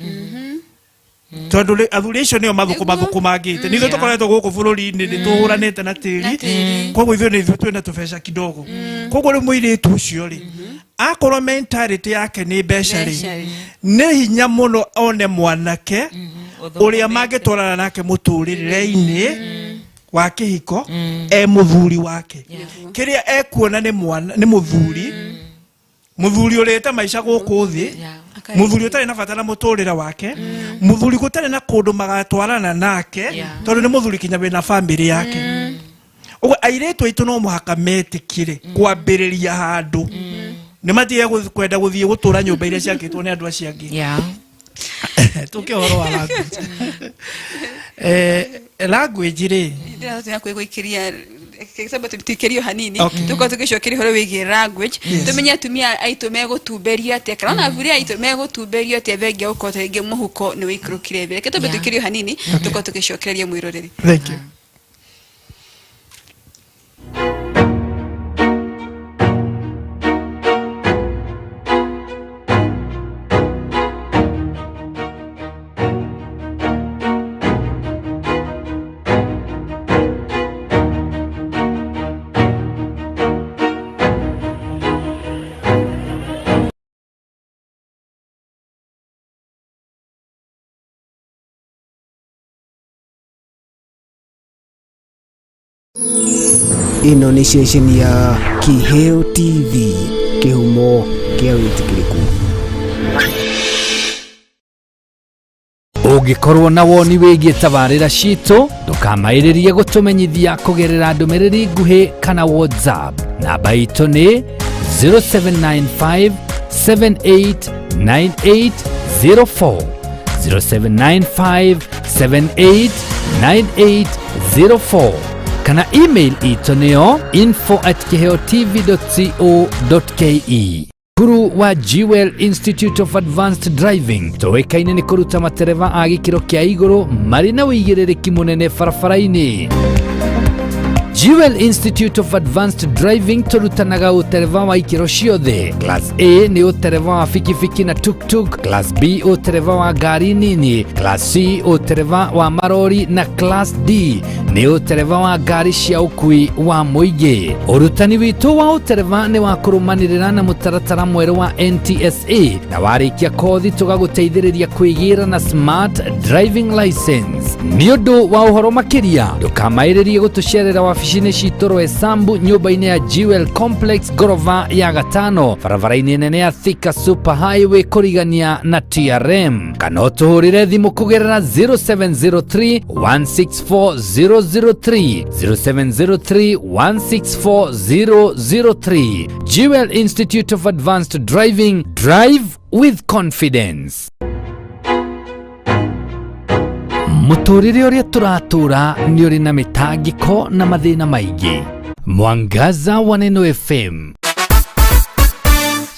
tondũ athuri acio nĩo mathũkũmathũkũmangĩte nĩ ithuĩ tũkoretwo gũkũ bũrũri-inĩ, nĩ tũhũranĩte na Na tĩri. tĩri. Koguo ithuĩ nĩ ithuĩ twĩna tũbeca kidogo. Koguo rĩu mũirĩtu ũcio rĩ, akorwo mentality yake nĩ mbeca rĩ, Mbeca rĩ. Nĩ hinya mũno one mwanake ũrĩa mangĩtwarana nake mũtũrĩre-inĩ wa kĩhiko e mũthuri wake. Kĩrĩa ekuona nĩ mwana nĩ mũthuri, mũthuri ũrĩte maica gũkũ thĩ, mũthuri ũtarĩ na bata na mũtũrĩre wake, mũthuri gũtarĩ na kũndũ magatwarana nake, tondũ nĩ mũthuri kinya wĩna bamĩrĩ yake. Ũguo airĩtu aitũ no mũhaka metĩkĩre kwambĩrĩria handũ, nĩ matige kwenda gũthiĩ gũtũra nyũmba iria ciakĩtwo nĩ andũ acio angĩ. Tũke ũhoro wa language, language rĩ, Ndĩrahota kwĩgũikĩria tuikĩrio hanini. Tũkorwo tũgĩcokeria ũhoro wĩgiĩ language, tũmenye atumia aitũ megũtumberio atĩa kana ona athuri aitũ megũtumberio atĩa, thengia gũkorwo ta rĩngĩ mũhuko nĩ wĩikũrũkire thĩ. Reke twambe tuikĩrio hanini, tũkorwo tũgĩcokereria mwĩroreri. Thank you. Ĩno nĩ ceceni ya Kiheo TV, kĩhumo kĩa wĩtĩkĩrĩku. Ũngĩkorwo na woni wĩgiĩ tabarĩra citũ, ndũkamaĩrĩrie gũtũmenyithia kũgerera ndũmĩrĩri nguhĩ kana WhatsApp. Namba itũ nĩ 0795 789804, 0795 789804, kana email itũ nĩyo info@kiheotv.co.ke. Cukuru wa Jewel Institute of Advanced Driving tũĩkaine nĩ kũruta matereba a gĩkĩro kĩa igũrũ marĩ na ũigĩrĩrĩki mũnene barabara-inĩ. Jewel Institute of Advanced Driving tũrutanaga ũtereba wa ikĩro ciothe. Class A nĩ ũtereba wa bikibiki na tuktuk, Class B ũtereba wa ngari nini, Class C ũtereba wa marori na Class D nĩ ũtereba wa ngari cia ũkui wa mũingĩ. Ũrutani witũ wa ũtereba nĩ wa kũrũmanĩrĩra na mũtaratara mwerũ wa NTSA, na warĩkia kothi tũgagũteithĩrĩria kwĩgĩra na smart driving license. Nĩ ũndũ wa ũhoro makĩria, ndũkamaĩrĩrie gũtũcerera wabici-inĩ citũ Roysambu, nyũmba-inĩ ya Jewel Complex, ngorova ya gatano, barabara-inĩ nene ya Thika Super Highway kũrigania na TRM, kana ũtũhũrĩre thimũ kũgerera 0703 164 003, 0703 164 003. Jewel Institute of Advanced Driving, drive with confidence. Mũtũrĩre ũrĩa tũratũra nĩ ũrĩ na mĩtangĩko na mathĩna maingĩ. Mwangaza wa Neno FM,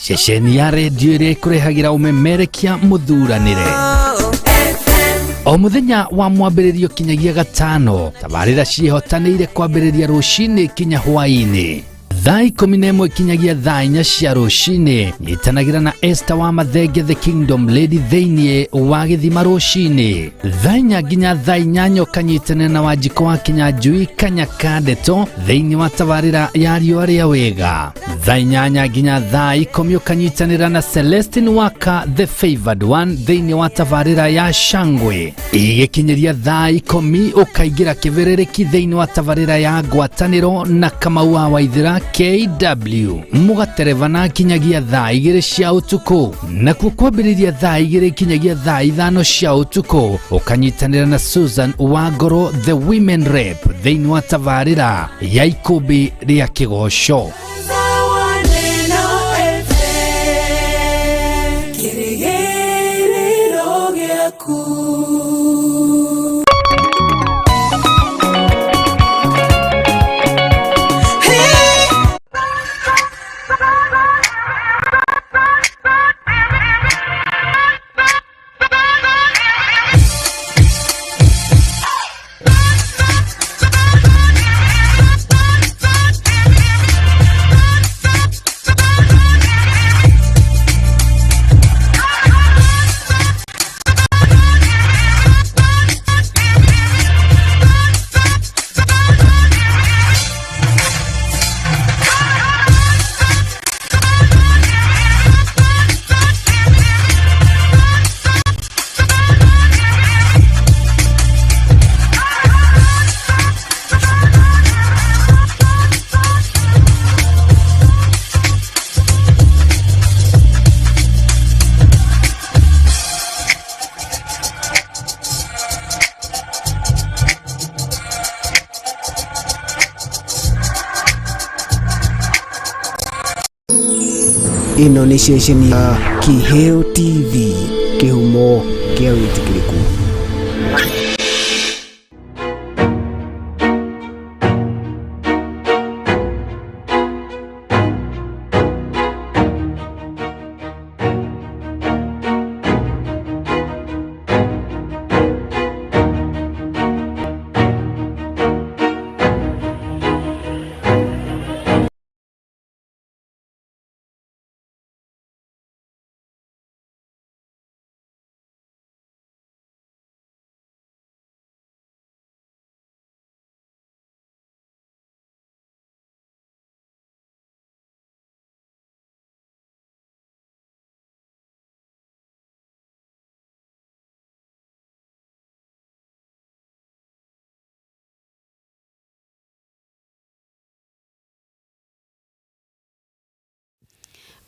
ceceni ya redio ĩrĩa ĩkũrehagĩra ũmemerekia mũthuranĩre o mũthenya wa mwambĩrĩrio kinyagia gatano, tabarĩra ciĩhotanĩire kwambĩrĩria rũcinĩ kinya hwaĩ-inĩ thaa 11 kinyagia thaa 4 cia rũcinĩ. Nyitanagĩra na Esther wa Mathenge, the Kingdom Lady, thĩinĩ wa gĩthima rũcinĩ thaa 4 nginya thaa 8, ũkanyitanĩra na Wanjikũ wa Kinyanjui Kanyaka Ndeto thĩinĩ wa tabarĩra ya Riũa rĩa Wega. Thaa 8 nginya thaa 10 ũkanyitanĩra na Celestine Waka, the Favored One, thĩinĩ wa tabarĩra ya Shangwe. Igĩkinyĩria thaa 10 ũkaingĩra kĩbĩrĩrĩki thĩinĩ wa tabarĩra ya Ngwatanĩro na Kamau wa Waithĩra KW, mũgaterebana kinyagia thaa 2 cia ũtukũ. Nakuo kwambĩrĩria thaa 2 kinyagia thaa 5 cia ũtukũ ũkanyitanĩra na Susan Wangoro, the Women Rep, thĩinĩ wa tabarĩra ya Ikũmbĩ rĩa Kĩgoco. Kĩrĩgĩrĩro gĩaku. Ĩno nĩ ceceni ya Kĩheo TV, kĩhumo kĩa wĩtĩkĩrĩku.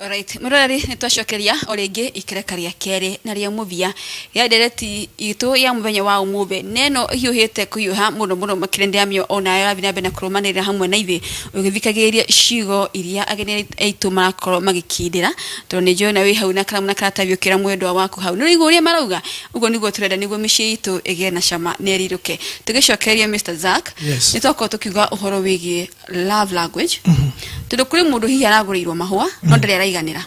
Alright, mũroreri nĩ twacokeria o rĩngĩ ikereka rĩa kerĩ na rĩa mũthia rĩa ndereti itũ ya mũthenya wa ũmũthĩ neno hiũhĩte kũhiũha mũno mũno makĩria ndĩramenya onawe ũrathiĩ na mbere na kũrũmanĩrĩra hamwe na ithuĩ ũgĩthikagĩrĩria ciugo iria ageni aitũ marakorwo magĩkindĩra tondũ nĩ njũĩ na wĩ hau na karamu na karatathi ũkĩra mwendwa waku hau nĩ ũraigua ũrĩa marauga ũguo nĩguo tũrenda nĩguo mĩciĩ itũ ĩgĩe na cama na ĩrirũke. Tũgĩcokeria Mr. Zack, Yes. nĩ twakorwo tũkiuga ũhoro wĩgiĩ love language tondũ kũrĩ mũndũ hihi aragũrĩirwo mahũa no ndarĩ araiganĩra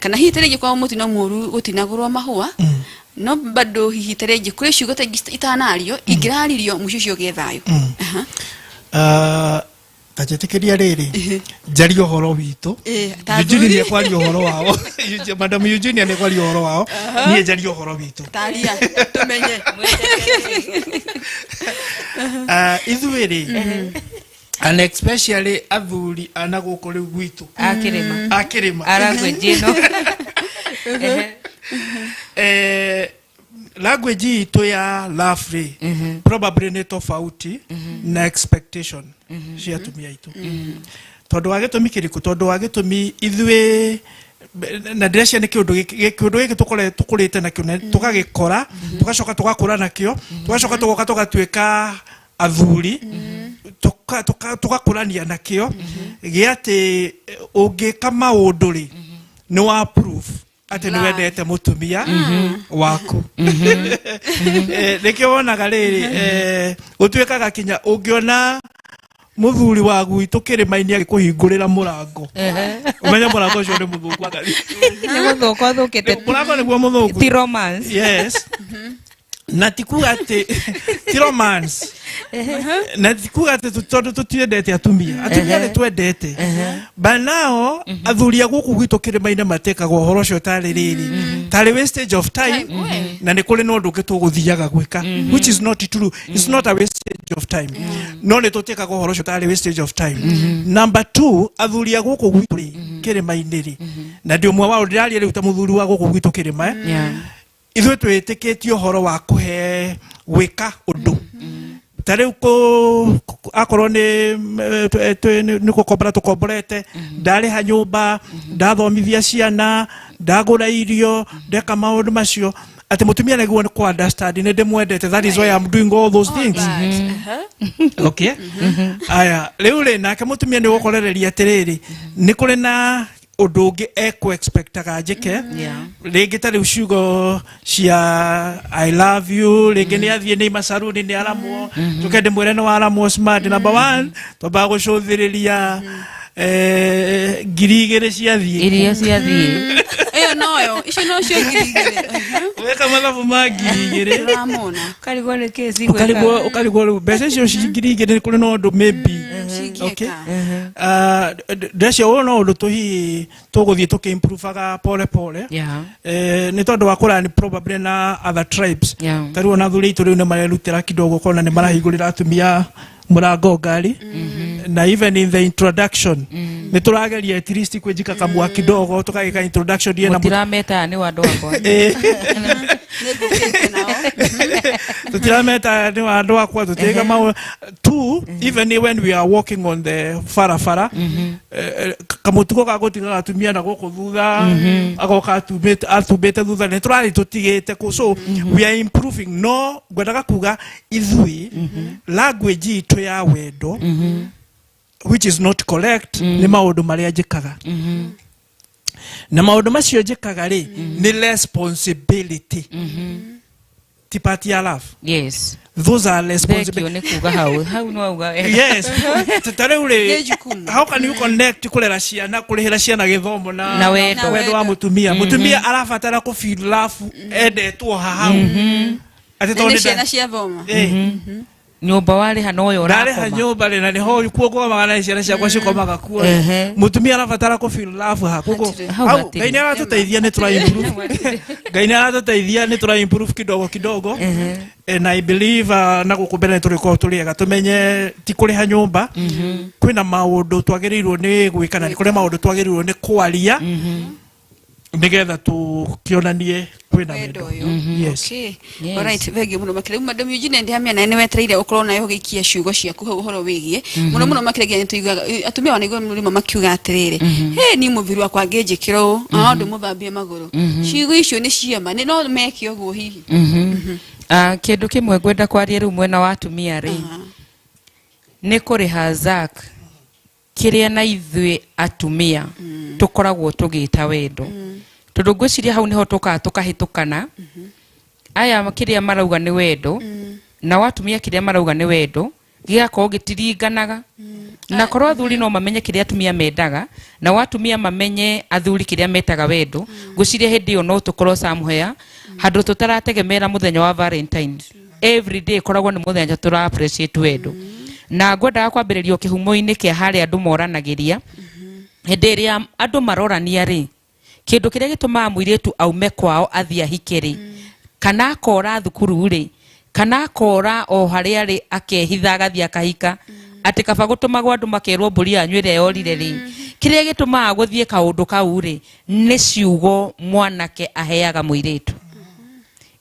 kana hihi tarĩngĩ kwa mũtino mũru gũtinagũrwo mahũa no bado hihi tarĩngĩ kũrĩ ciugo ta ingĩ itanario ingĩraririo mũciĩ ũcio ũgĩe thayũ. Aha. Ah, ta njĩtĩkĩria rĩrĩ njarie ũhoro witũ. Ta Eugenie athuri. nĩ ekwaria ũhoro wao. Madam Eugenia nĩ ekwaria ũhoro wao, niĩ njarie ũhoro witũ. Taria tũmenye. Ah, ithuĩ rĩ, and especially athuri ana gũkũ rĩu gwitũ akĩrĩma a kĩrĩma aranguage ĩno. Language itũ ya love rĩ, probably nĩ tofauti na expectation cia atumia aitũ. Tondũ wa gĩtũmi kĩrĩkũ? Tondũ wa gĩtũmi ithuĩ na ndĩreciria nĩ kĩũndũ gĩkĩ tũkũrĩte nakĩo na tũgagĩkora, tũgacoka tũgakũra nakĩo, tũgacoka tũgoka tũgatuĩka athuri, tũgakũrania nakĩo gĩa atĩ ũngĩka maũndũ rĩ, nĩ wa proof atĩ nĩ wendete mũtumia waku. Nĩkĩo wonaga rĩrĩ, gũtuĩkaga kinya ũngĩona mũthuri wa gwitũ kĩrĩma-inĩ agĩkũhingũrĩra mũrango, ũmenye mũrango ũcio nĩ mũthũku angathi. Nĩ gũthũka ũthũkĩte. Mũrango nĩguo mũthũku. Ti romance. Yes, na ti kuga atĩ ti romance, na ti kuga atĩ tondũ tũtiendete atumia. Atumia nĩ twendete, but now athuri a gũkũ gwitũ kĩrĩma-inĩ matekaga ũhoro ũcio tarĩ rĩrĩ, tarĩ wastage of time, na nĩ kũrĩ na ũndũ ũngĩ tũgũthiaga gwĩka, which is not true. It's not a wastage of time, no nĩ tũtĩkaga ũhoro ũcio tarĩ wastage of time. Number two, athuri a gũkũ gwitũ rĩ, kĩrĩma-inĩ rĩ, na ndĩ ũmwe wao, ndĩraria rĩu ta mũthuri wa gũkũ gwitũ kĩrĩma, ithuĩ twĩtĩkĩtie ũhoro wa kũhe gwĩka ũndũ ta rĩu akorwo nĩ gũkombora tũkomborete, ndarĩha nyũmba, ndathomithia ciana, ndagũra irio, ndeka maũndũ macio, atĩ mũtumia nĩguo nĩ kũ understand nĩ ndĩmwendete. That is why I'm doing all those things. Okay, aya rĩu rĩ, nake mũtumia nĩ gũkorereria atĩrĩrĩ, nĩ kũrĩ na ũndũ ũngĩ ekũ expectaga njĩke. Rĩngĩ ta rĩu ciugo cia "I love you", rĩngĩ nĩ athiĩ nĩ macaruni nĩ aramwo, tũke ndĩmwĩre nĩ waramwo smart. Number one, twambaga gũcũthĩrĩria 2000 ciathiĩ. Iria ciathiĩ. Ĩyo noyo icio nocio 2000. Weka mathabu ma 2000. Ũramona. Ũkarigwo nĩ kĩ. Ũkarigwo rĩu mbeca icio ci 2000 nĩ kũrĩ na ũndũ maybe. Okay. Cingĩka. Ah, ndĩrecia ũyũ no ũndũ tũhihi tũgũthiĩ tũkĩimprovaga pole pole. Nĩ tondũ wa kũrani probably na other tribes. Ta rĩu ona athuri aitũ rĩu nĩ marerutĩra kidogo kona nĩ marahingũrĩra atumia mũrango ngari, na even in the introduction nĩ tũrageria at least kwĩnjika kamua kidogo, tũkagĩka introduction ĩna Mũtirameta nĩ wa andũ akwa. Nĩ ngũkĩte nao. Tũtirameta nĩ wa andũ akwa, tũtiĩka maũ two. Even when we are walking on the barabara, kamũtugo ga gũtigaga atumia na gũkũ thutha, agoka atumbĩte thutha, nĩ tũrathiĩ tũtigĩte kũ. So we are improving, no ngwendaga kuga ithuĩ language itũ ya wendo, which is not correct, nĩ maũndũ marĩa njĩkaga. Na maũndũ macio njĩkaga rĩ, nĩ responsibility, ti part ya love. Those are Thengio. Responsibility. Nĩ kuga hau hau no auga wega. Yes, ta rĩu rĩ, Nĩ jukumu. how can you connect kũrera ciana, kũrĩhĩra ciana gĩthomo na Na wendo. Na wendo wa wendo. mũtumia? Mũtumia arabatara kũ feel love, endetwo hahau atĩ Na tondũ nĩ nĩ ciana cia thoma. Nyũmba warĩha noyo ndarĩha ũrakoma. Nyũmba rĩ, na nĩho kuo ngomaga na ciana ciakwa cikomaga kuo rĩ. Mũtumia arabatara kũ feel love ha koguo. Hatirĩ. Hau Hau hatirĩ. Ngai nĩ aratũteithia, nĩ tũra improve. Ngai nĩ aratũteithia, nĩ tũra improve kidogo kidogo, and I believe na gũkũ mbere nĩ tũrĩkorwo tũrĩ ega, tũmenye ti kũrĩha nyũmba, kwĩna maũndũ twagĩrĩirwo nĩ gwĩka na nĩ kũrĩ maũndũ twagĩrĩirwo nĩ kwaria nĩgetha tũkĩonanie kwĩna wendo wendo. ũyũ. Yes. Okay. Yes. Alright, thengiũ mũno makĩria. Rĩu Madam Eugene Ndihamia, nawe nĩ wetereire ũkorwo nawe ũgĩikia ciugo ciaku hau ũhoro wĩgiĩ mũno mũno makĩria nginya nĩtũiguaga atumia wanaigua rĩmwe makiuga atĩrĩrĩ, "Hĩ, ni mũthuri wakwa angĩnjĩkĩra ũũ, no ndĩmũthambie magũrũ." Ciugo icio nĩ ciama? Nĩ no meke ũguo hihi? Ah, kĩndũ kĩmwe ngwenda kwaria rĩu mwena wa atumia rĩ, nĩ kũrĩha Zack kĩrĩa na ithuĩ atumia tũkoragwo tũgĩta wendo, tondũ ngwĩciria hau nĩho tũkaga tũkahĩtũkana. Aya kĩrĩa marauga nĩ wendo, nao atumia kĩrĩa marauga nĩ wendo gĩgakorwo gĩtiringanaga. Na korwo athuri no mamenye kĩrĩa atumia mendaga, nao atumia mamenye athuri kĩrĩa metaga wendo, ngwĩciria hĩndĩ ĩyo no tũkorwo somewhere handũ tũtarategemera mũthenya wa Valentine. Every day koragwo nĩ mũthenya tũra appreciate wendo. Na ngwendaga kwambĩrĩria o kĩhumo-inĩ kĩa harĩa andũ moranagĩria. Hĩndĩ ĩrĩa andũ marorania rĩ, kĩndũ kĩrĩa gĩtũmaga mũirĩtu aume kwao athiĩ ahike rĩ, kana akora thukuru rĩ, kana akora o harĩa rĩ, akehitha agathiĩ akahika, atĩ kaba gũtũmagwo andũ makerwo mbũri yanyu ĩrĩa yorire rĩ, kĩrĩa gĩtũmaga gũthiĩ kaũndũ kau rĩ, nĩ ciugo mwanake aheaga mũirĩtu.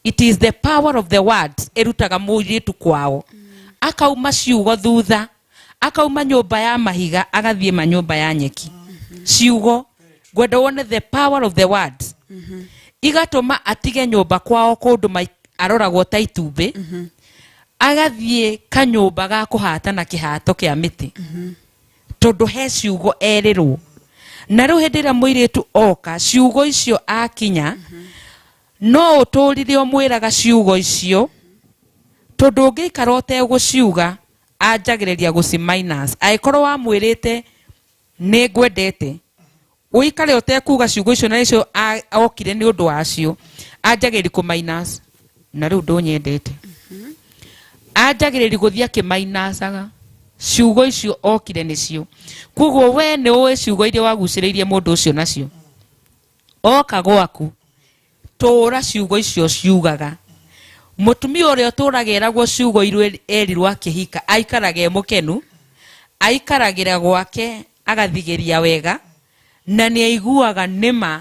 It is the power of the words ĩrutaga mũirĩtu kwao, akauma ciugo thutha, akauma nyũmba ya mahiga agathiĩ ma nyũmba ya nyeki. Ciugo, ngwenda wone the power of the words igatũma atige nyũmba kwao kũndũ aroragwo ta itumbĩ, agathiĩ kanyũmba ga kũhata na kĩhato kĩa mĩtĩ, tondũ he ciugo erĩrwo. Na rĩu hĩndĩ ĩrĩa mũirĩtu oka, ciugo icio akinya, no ũtũrire ũmwĩraga ciugo icio, tondũ ũngĩikara ũtegũciuga anjagĩrĩria gũci minus. Angĩkorwo wamwĩrĩte nĩ ngwendete, ũikare ũtekuga ciugo icio na icio okire nĩ ũndũ wacio, anjagĩrĩria kũ minus, na rĩu ndũnyendete. Anjagĩrĩria gũthiĩ akĩmainacaga ciugo icio okire nĩcio. Koguo we nĩ ũĩ ciugo iria wagucĩrĩirie mũndũ ũcio nacio oka gwaku. Tũra ciugo icio ciugaga. Mũtumia ũrĩa ũtũraga eragwo ciugo iria erirwo akĩhika aikaraga e mũkenu, aikaragĩra gwake agathigĩria wega, na nĩ aiguaga nĩma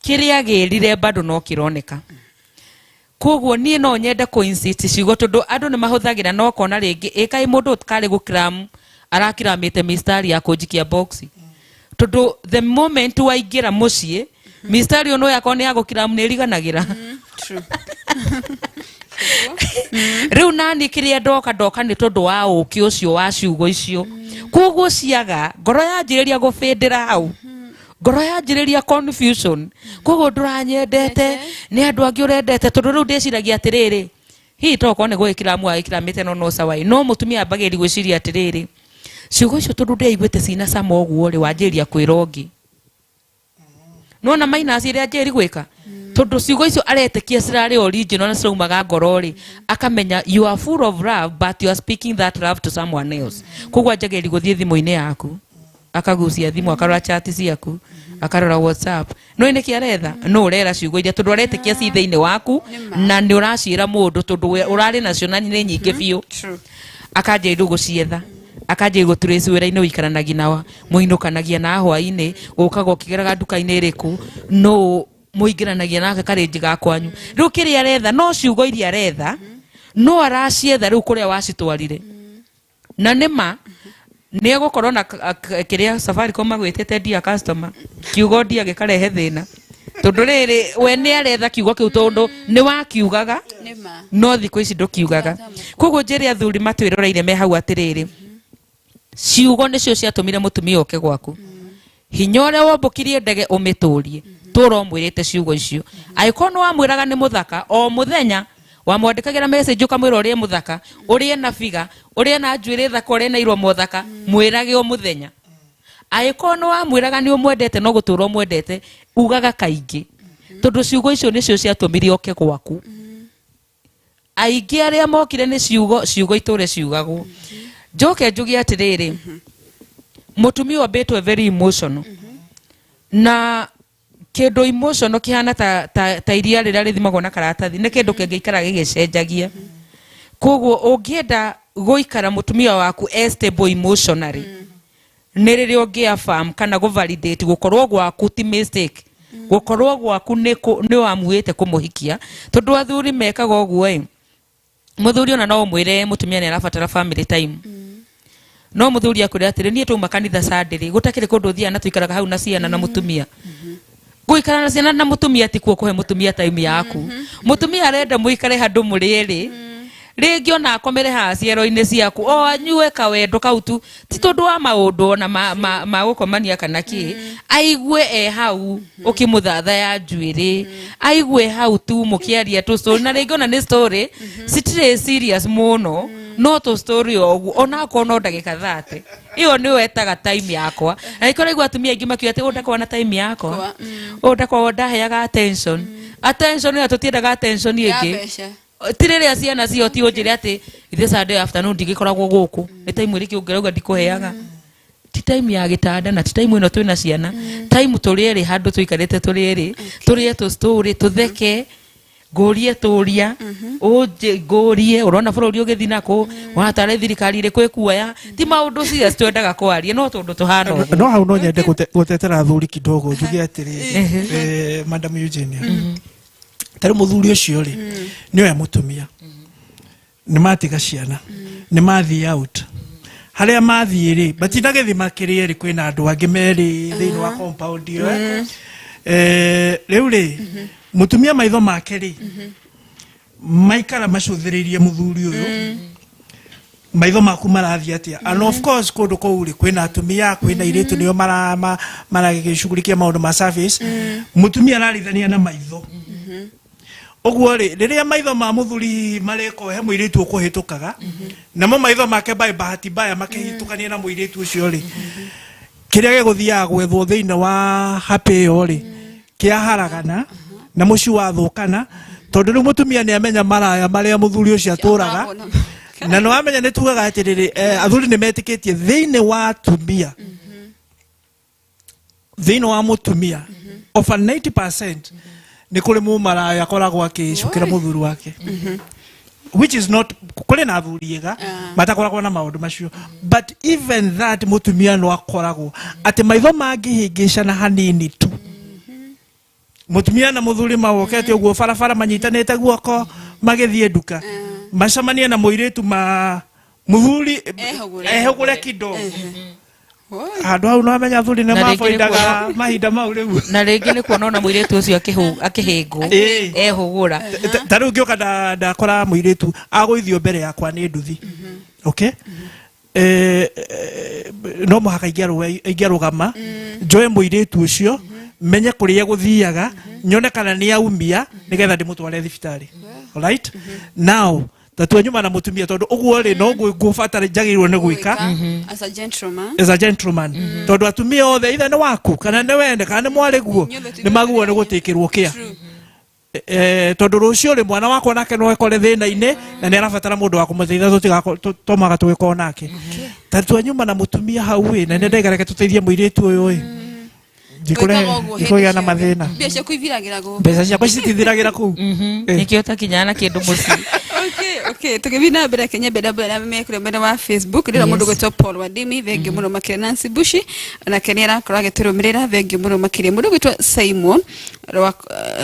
kĩrĩa agĩrire bado no kĩroneka. Koguo niĩ no nyende kũ insist ciugo, tondũ andũ nĩ mahũthagĩra na ũkona rĩngĩ ĩkaĩ mũndũ karĩ gũkiram arakiramĩte mistari ya kũnjikia box, tondũ the moment waingĩra mũciĩ, mistari ũno yakorwo nĩ ya gũkiram nĩ ĩriganagĩra. True. Rĩu nani kĩrĩa ndoka ndoka nĩ tondũ wa ũkĩ ũcio wa ciugo icio. Koguo ciaga, ngoro yanjĩrĩria gũbĩndĩra hau, ngoro yanjĩrĩria confusion. Koguo ndũranyendete, nĩ andũ angĩ ũrendete, tondũ rĩu ndĩciragia atĩrĩrĩ, hihi tokorwo nĩ gwĩkĩra mwagĩkĩra mĩte no sawa. No mũtumia ambagĩrĩria gwĩciria atĩrĩrĩ, ciugo icio tondũ ndĩaiguĩte cina cama ũguo rĩ, wanjĩrĩria kwĩra ũngĩ nona minus ĩrĩa njĩri gwĩka, tondũ ciugo icio aretĩkia cirarĩ original na ciraumaga ngoro rĩ, akamenya you are full of love, but you are speaking that love to someone else. Koguo anjagĩrĩria gũthiĩ thimũ-inĩ yaku, akagucia thimũ, akarora chat ciaku, akarora WhatsApp. No nĩkĩ aretha? No ũrera ciugo iria, tondũ aretĩkia ci thĩinĩ waku na nĩ ũraciĩra mũndũ, tondũ we ũrarĩ nacio na nĩ nyingĩ biũ. True. Akanjĩrĩria gũcietha, akanjĩrĩria gũtrace wĩra-inĩ ũikaranagia nawa, mũinũkanagia na hwaĩ-inĩ, ũkaga ũkĩgeraga nduka-inĩ ĩrĩkũ, no mũingĩranagia nake karĩnji ga kwanyu. Rĩu kĩrĩa aretha no ciugo iria aretha, no aracietha rĩu kũrĩa wacitwarire. Na nĩma nĩ egũkorwo na kĩrĩa Safaricom magwĩtĩte dear customer, kiugo ndia gĩkarehe thĩna, tondũ rĩrĩ we nĩ aretha kiugo kĩu tondũ nĩ wakiugaga. Nĩma. No thikũ ici ndũkiugaga. Koguo njĩre athuri matwĩroreire me hau atĩrĩrĩ, ciugo nĩcio ciatũmire mũtumia oke gwaku. Hinya ũrĩa wombũkirie ndege ũmĩtũrie, tũra ũmwĩrĩte ciugo icio. Angĩkorwo nĩ wamwĩraga nĩ mũthaka o mũthenya, wamwandĩkagĩra message ũkamwĩra ũrĩa e mũthaka, ũrĩa ena figa, ũrĩa ena njuĩrĩ thaka, ũrĩa ena iromo thaka, mwĩrage o mũthenya. Angĩkorwo nĩ wamwĩraga nĩ ũmwendete no gũtũra ũmwendete, ugaga kaingĩ, tondũ ciugo icio nĩcio ciatũmire oke gwaku. Aingĩ arĩa mokire nĩ ciugo, ciugo itũre ciugagwo. Njoke njuge atĩrĩrĩ, mũtumia ombĩtwo very emotional, na kĩndũ emotional kĩhana ta, ta, ta iria rĩrĩa rĩthimagwo na karatathi, nĩ kĩndũ kĩngĩikara gĩgĩcenjagia. Koguo ũngĩenda gũikara mũtumia waku e stable emotionally, nĩ rĩrĩa ũngĩ affirm kana gũ validate gũkorwo gwaku ti mistake, gũkorwo gwaku nĩ nĩ wamuĩte kũmũhikia. Tondũ athuri mekaga ũguo ĩ, mũthuri ona no ũmwĩre mũtumia nĩ arabatara family time, no mũthuri akwĩra atĩrĩ, niĩ twauma kanitha Sunday rĩ, gũtakĩrĩ kũndũ ũthiaga na tũikaraga hau na ciana na mũtumia. Gũikara na ciana na mũtumia ti kuo kũhe mũtumia time yaku. Mũtumia arenda mũikare handũ mũrĩ erĩ, rĩngĩ ona akomere haha ciero-inĩ ciaku, o anyue kawendo kau tu, ti tondũ wa maũndũ ona ma, ma, ma gũkomania kana kĩ, aigue e hau ũkĩmũthathaya njuĩrĩ, aigue hau tu mũkĩaria tũ story, na rĩngĩ ona nĩ story citirĩ serious mũno, no tũ story o ũguo, onakorwo no ndagĩka 30, ĩyo nĩyo etaga time yakwa. Na nĩkĩo ũraigua atumia aingĩ makiuga atĩ ũyũ ndakoragwo na time yakwa, ũyũ ndakoragwo ndaheaga attention. Attention ĩyo tũtiendaga attention Ya ĩngĩ. mbeca. Ti rĩrĩa ciana cio ti ũnjĩre atĩ ithe Sunday afternoon ndigĩkoragwo gũkũ, nĩ time ĩrĩkũ ũngĩrauga ndikũheaga? Ti time ya gĩtanda, na ti time ĩno twĩna ciana, time tũrĩ erĩ handũ tũikarĩte tũrĩ erĩ, tũrĩe tũ story, tũtheke, ngũrie tũria ũnjĩ ngũrie ũrona bũrũri ũgĩthiĩ nakũ, wona tarĩ thirikari ĩrĩkũ ĩkuoya. Ti maũndũ serious twendaga kwaria, no tũndũ tũhana ũguo. No hau no nyende gũtetera athuri kidogo, njuge atĩrĩ, Madam Eugenia, tarĩ mũthuri ũcio rĩ, nĩ oya mũtumia, nĩ matiga ciana, nĩ mathiĩ out, harĩa mathiĩ rĩ, matinagĩthiĩ makĩrĩ erĩ, kwĩna andũ angĩ merĩ thĩinĩ wa compound ĩyo. Rĩu rĩ, mũtumia maitho make rĩ maikara macũthĩrĩirie mũthuri ũyũ, maitho maku marathiĩ atĩa? And of course kũndũ kũu rĩ, kwĩna atumia, kwĩna airĩtu, nĩo maragĩshughulikia maũndũ ma service. Mũtumia ararithania na maitho ũguo rĩ, rĩrĩa maitho ma mũthuri marĩko he mũirĩtu ũkũhĩtũkaga, namo maitho make by bahati mbaya makĩhĩtũkania na mũirĩtu ũcio rĩ, kĩrĩa gĩgũthiaga gwethwo thĩinĩ wa happy ĩyo rĩ, kĩaharagana na mũciĩ wathũkana, tondũ rĩu mũtumia nĩ amenya maraya marĩa mũthuri ũcio atũraga. Na nĩ wamenya nĩ tugaga atĩrĩrĩ, athuri nĩ metĩkĩtie thĩinĩ wa atumia, thĩinĩ wa mũtumia over 90% nĩ kũrĩ mũmaraya akoragwo akĩcukĩra mũthuri wake, which is not, kũrĩ na athuri ega matakoragwo na maũndũ macio, but even that mũtumia no akoragwo atĩ maitho mangĩhĩngĩcana hanini tu, mũtumia na mũthuri mawokete ũguo barabara manyitanĩte guoko magĩthiĩ nduka, macemanie na mũirĩtu, ma mũthuri Ehũgũre. Ehũgũre kidogo. Oi. Handũ hau no amenya athuri nĩ Na rĩngĩ nĩ maboindaga mahinda mau rĩu. Na rĩngĩ nĩ kuona ona mũirĩtu ũcio akĩhĩngwo, ehũgũra. Ta rĩu ngĩũka ndakora mũirĩtu agũithio mbere yakwa nĩ nduthi, okay, no mũhaka ingĩarũgama njoe mũirĩtu ũcio, menye kũrĩa egũthiaga, nyone kana nĩ aumia, nĩgetha ndĩmũtware thibitarĩ. Right now tatua nyuma na mũtumia, tondũ ũguo rĩ, no ngũbatara njagĩrĩirwo nĩ gwĩka As a gentleman. As a gentleman, tondũ atumia othe, ithe nĩ waku kana nĩ wene kana nĩ mwarĩ guo, Inyuothe nĩ maguo nĩ gũtĩkĩrwo kĩa. Tondũ rũciũ rĩ, mwana wakwa nake no ekore thĩna-inĩ na nĩ arabatara mũndũ wa kũmũteithia, tũtigakomaga tũgĩkorwo nake. Ta tua nyuma na mũtumia hau ĩ, na nĩ ndaiga reke tũteithie mũirĩtu ũyũ ĩ, Gwĩkaga ũguo hĩndĩ ndikũgĩa na ciothe. mathĩna. Mbia ciaku ithiragĩra gũkũ. Mbeca ciakwa citithiragĩra kũu. Nĩkĩo ũtakinyaga na kĩndũ mũciĩ. Okay, tũgĩthiĩ na mbere, kenya mbere mbere mekũrĩa mwena wa Facebook, ndĩrona mũndũ gwĩtwo Paul Wadimi, thengiũ mũno makĩria. Nancy Bushi onake nĩ arakorwo agĩtũrũmĩrĩra, thengiũ mũno makĩria. Mũndũ gwĩtwo Simon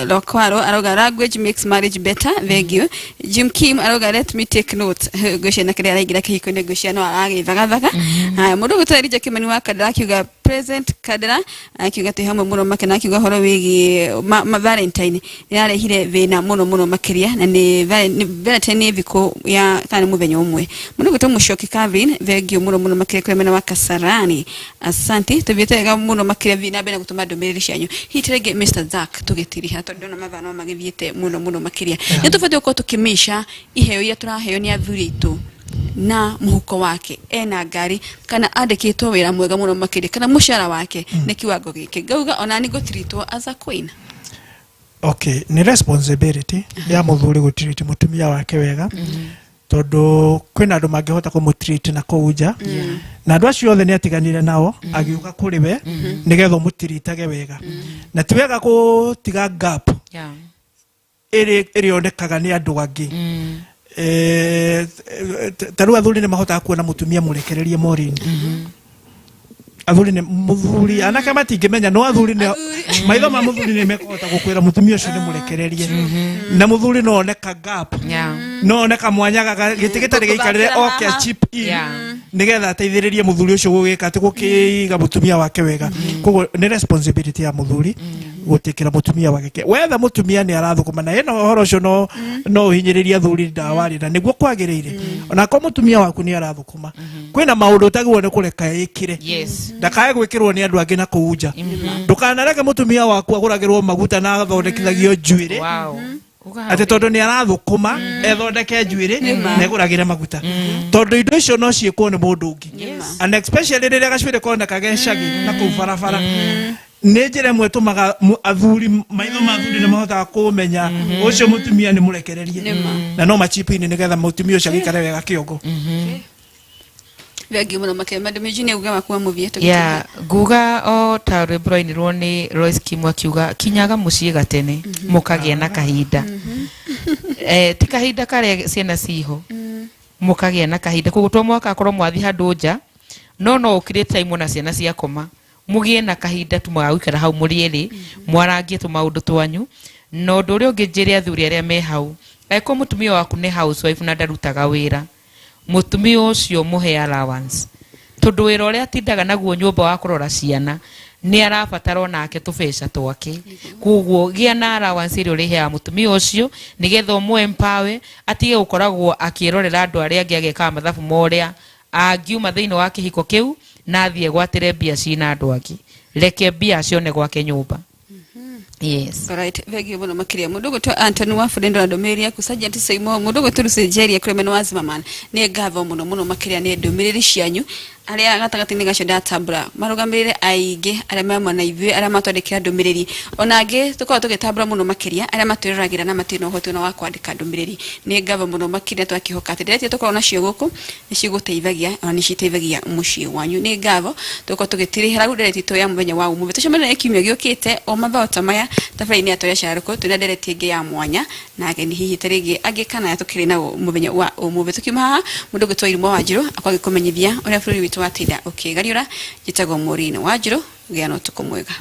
Rwakwaro arauga, "Language makes marriage better." Thengiũ. Jim Kim arauga, "Let me take note." Ngwĩciria nake rĩrĩa araingĩra kĩhiko-inĩ, ngwĩciria no aragĩthagathaga. Haya, mũndũ gwĩtwo Elijah Kimani wa Kandara akiuga Present Kadera akiuga twĩ hamwe mũno makĩria, na akiuga ũhoro wĩgiĩ ma Valentine nĩ yarehire thĩna mũno mũno makĩria, na nĩ Valentine nĩ thikũ ya kana nĩ mũthenya ũmwe. Mũndũ ũgwĩtwo Mũcoki Calvin, thengio mũno mũno makĩria kũrĩa mwena wa Kasarani, asante. Tũthiĩte wega mũno makĩria, thiĩ na mbere na gũtũma ndũmĩrĩri cianyu. Hihi ta rĩngĩ Mr. Zack, tũgĩtiriha tondũ ndona mathaa no magĩthiĩte mũno mũno makĩria, nĩ tũbatiĩ gũkorwo tũkĩmĩca iheo iria tũraheo nĩ athuri aitũ na mũhuko wake ena ngari kana andĩkĩtwo wĩra mwega mũno makĩria kana mũcara wake nĩ kiwango gĩkĩ, ngauga ona nĩ ngũtiritwo as a queen? Okay, nĩ responsibility ya mũthuri gũtiriti mũtumia wake wega, tondũ kwĩna andũ mangĩhota kũmũtreat na kũu nja, na andũ acio othe nĩ atiganire nao agĩũka kũrĩ we nĩgetha ũmũtiritage wega, na ti wega gũtiga gap ĩrĩonekaga nĩ andũ angĩ. Ta rĩu athuri nĩ mahotaga kuona mũtumia mũrekererie Maureen. Athuri nĩ mũthuri, anake matingĩmenya, no athuri nĩ maitho ma mũthuri nĩ mekũhota gũkwĩra mũtumia ũcio nĩ mũrekererie, na mũthuri no one ka gap, no one kamwanya gĩtĩ gĩtarĩ gĩikarĩre, oke a chip in nĩgetha ateithĩrĩrie mũthuri ũcio gũgĩka atĩ gũkĩiga mũtumia wake wega. Koguo nĩ responsibility ya mũthuri gũtĩkĩra mũtumia wake wetha mũtumia nĩ arathũkũma, na ĩno ũhoro ũcio no ũhinyĩrĩrie athuri ndawarĩ na nĩguo kwagĩrĩire. Onakorwo mũtumia waku nĩ arathũkũma, kwĩna maũndũ ũtagĩrĩirwo nĩ kũreka ĩkĩre, ndakae gwĩkĩrwo nĩ andũ angĩ na kũu nja. Ndũkanareke mũtumia waku agũragĩrwo maguta na athondekithagio njuĩrĩ atĩ tondũ nĩ arathũkũma, ethondeke njuĩrĩ na egũragĩre maguta, tondũ indo icio no ciĩkwo nĩ mũndũ ũngĩ, and especially rĩrĩa gacuĩrĩ koneka gecagi na kũu barabara. Nĩ njĩra ĩmwe ĩtũmaga athuri, maitho ma athuri nĩ mahotaga kũmenya ũcio mũtumia nĩ mũrekererie, na no machipu-inĩ nĩgetha mũtumia ũcio agĩikare wega kĩongo. Thengiũ mũno makĩria, Madam Eugenia, uge waku wa mũthia. Ya, nguga o ta rwĩmbo rwainirwo nĩ Royce Kim akiuga, "Kinyaga mũciĩ gatene mũkagĩa na kahinda." Ti kahinda karĩa ciana ciho, mũkagĩa na kahinda. Koguo to mũhaka akorwo mwathi handũ nja, no ũkire time ona ciana ciakoma, mũgĩe na kahinda tu ga gũikara hau mũrĩ erĩ, mwarangie tũmaũndũ twanyu. Na ũndũ ũrĩa ũngĩ njĩre athuri arĩa me hau, angĩkorwo mũtumia waku nĩ housewife na ndarutaga wĩra, mũtumia ũcio mũhe allowance, tondũ wĩra ũrĩa atindaga naguo nyũmba wa kũrora ciana nĩ arabatara onake tũbeca twake. Koguo gĩa na allowance ĩrĩa ũrĩheaga mũtumia ũcio nĩgetha ũmũ empower, atige gũkoragwo akĩrorera andũ arĩa angĩ agekaga mathabu ma ũrĩa angiuma thĩinĩ wa kĩhiko kĩu na athiĩ egwatĩre mbia cina andũ angĩ. Reke mbia acione gwake nyũmba, yes. Alright, thengiũ mũno makĩria. Mũndũ ũgwĩtwo Anthony wa Furendo na ndũmĩrĩri yaku, Sergeant Saimo, mũndũ ũgwĩtwo Lucenjeria kũrĩa mwena wa Zimmerman, nĩ ngatho mũno mũno makĩria nĩ ndũmĩrĩri cianyu. Arĩa gatagatĩ-inĩ gacio ndatambũra marũgamĩrĩre aingĩ arĩa me hamwe na ithuĩ, arĩa matwandĩkĩra ndũmĩrĩri, ona angĩ tũkoragwo tũgĩtambũra mũno makĩria arĩa matwĩroragĩra na matirĩ na ũhoti ona wa kwandĩka ndũmĩrĩri. Nĩ ngatho mũno makĩria. Twakĩhoka atĩ ndeto iria tũkoragwo nacio gũkũ nĩ cigũteithagia, ona nĩ citeithagia mũciĩ wanyu. Nĩ ngatho. Tũgũkorwo tũgĩtirĩhĩra rĩu ndereti itũ ya mũthenya wa ũmũthĩ. Tũcemanie kiumia gĩũkĩte o mathaa ta maya tabarĩra-inĩ ya Twaria Cararũkũ, twĩna ndereti ĩngĩ ya mwanya na ageni hihi ta rĩngĩ angĩ kana aya tũkĩrĩ nao mũthenya wa ũmũthĩ. Tũkiuma haha, mũndũ ũgwĩtwo Irimũ wa Wanjirũ akorwo agĩkũmenyithia ũrĩa bũrũri witũ watinda ũkĩgariũra. Njĩtagwo Maureen Wanjirũ, gĩa na ũtukũ mwega.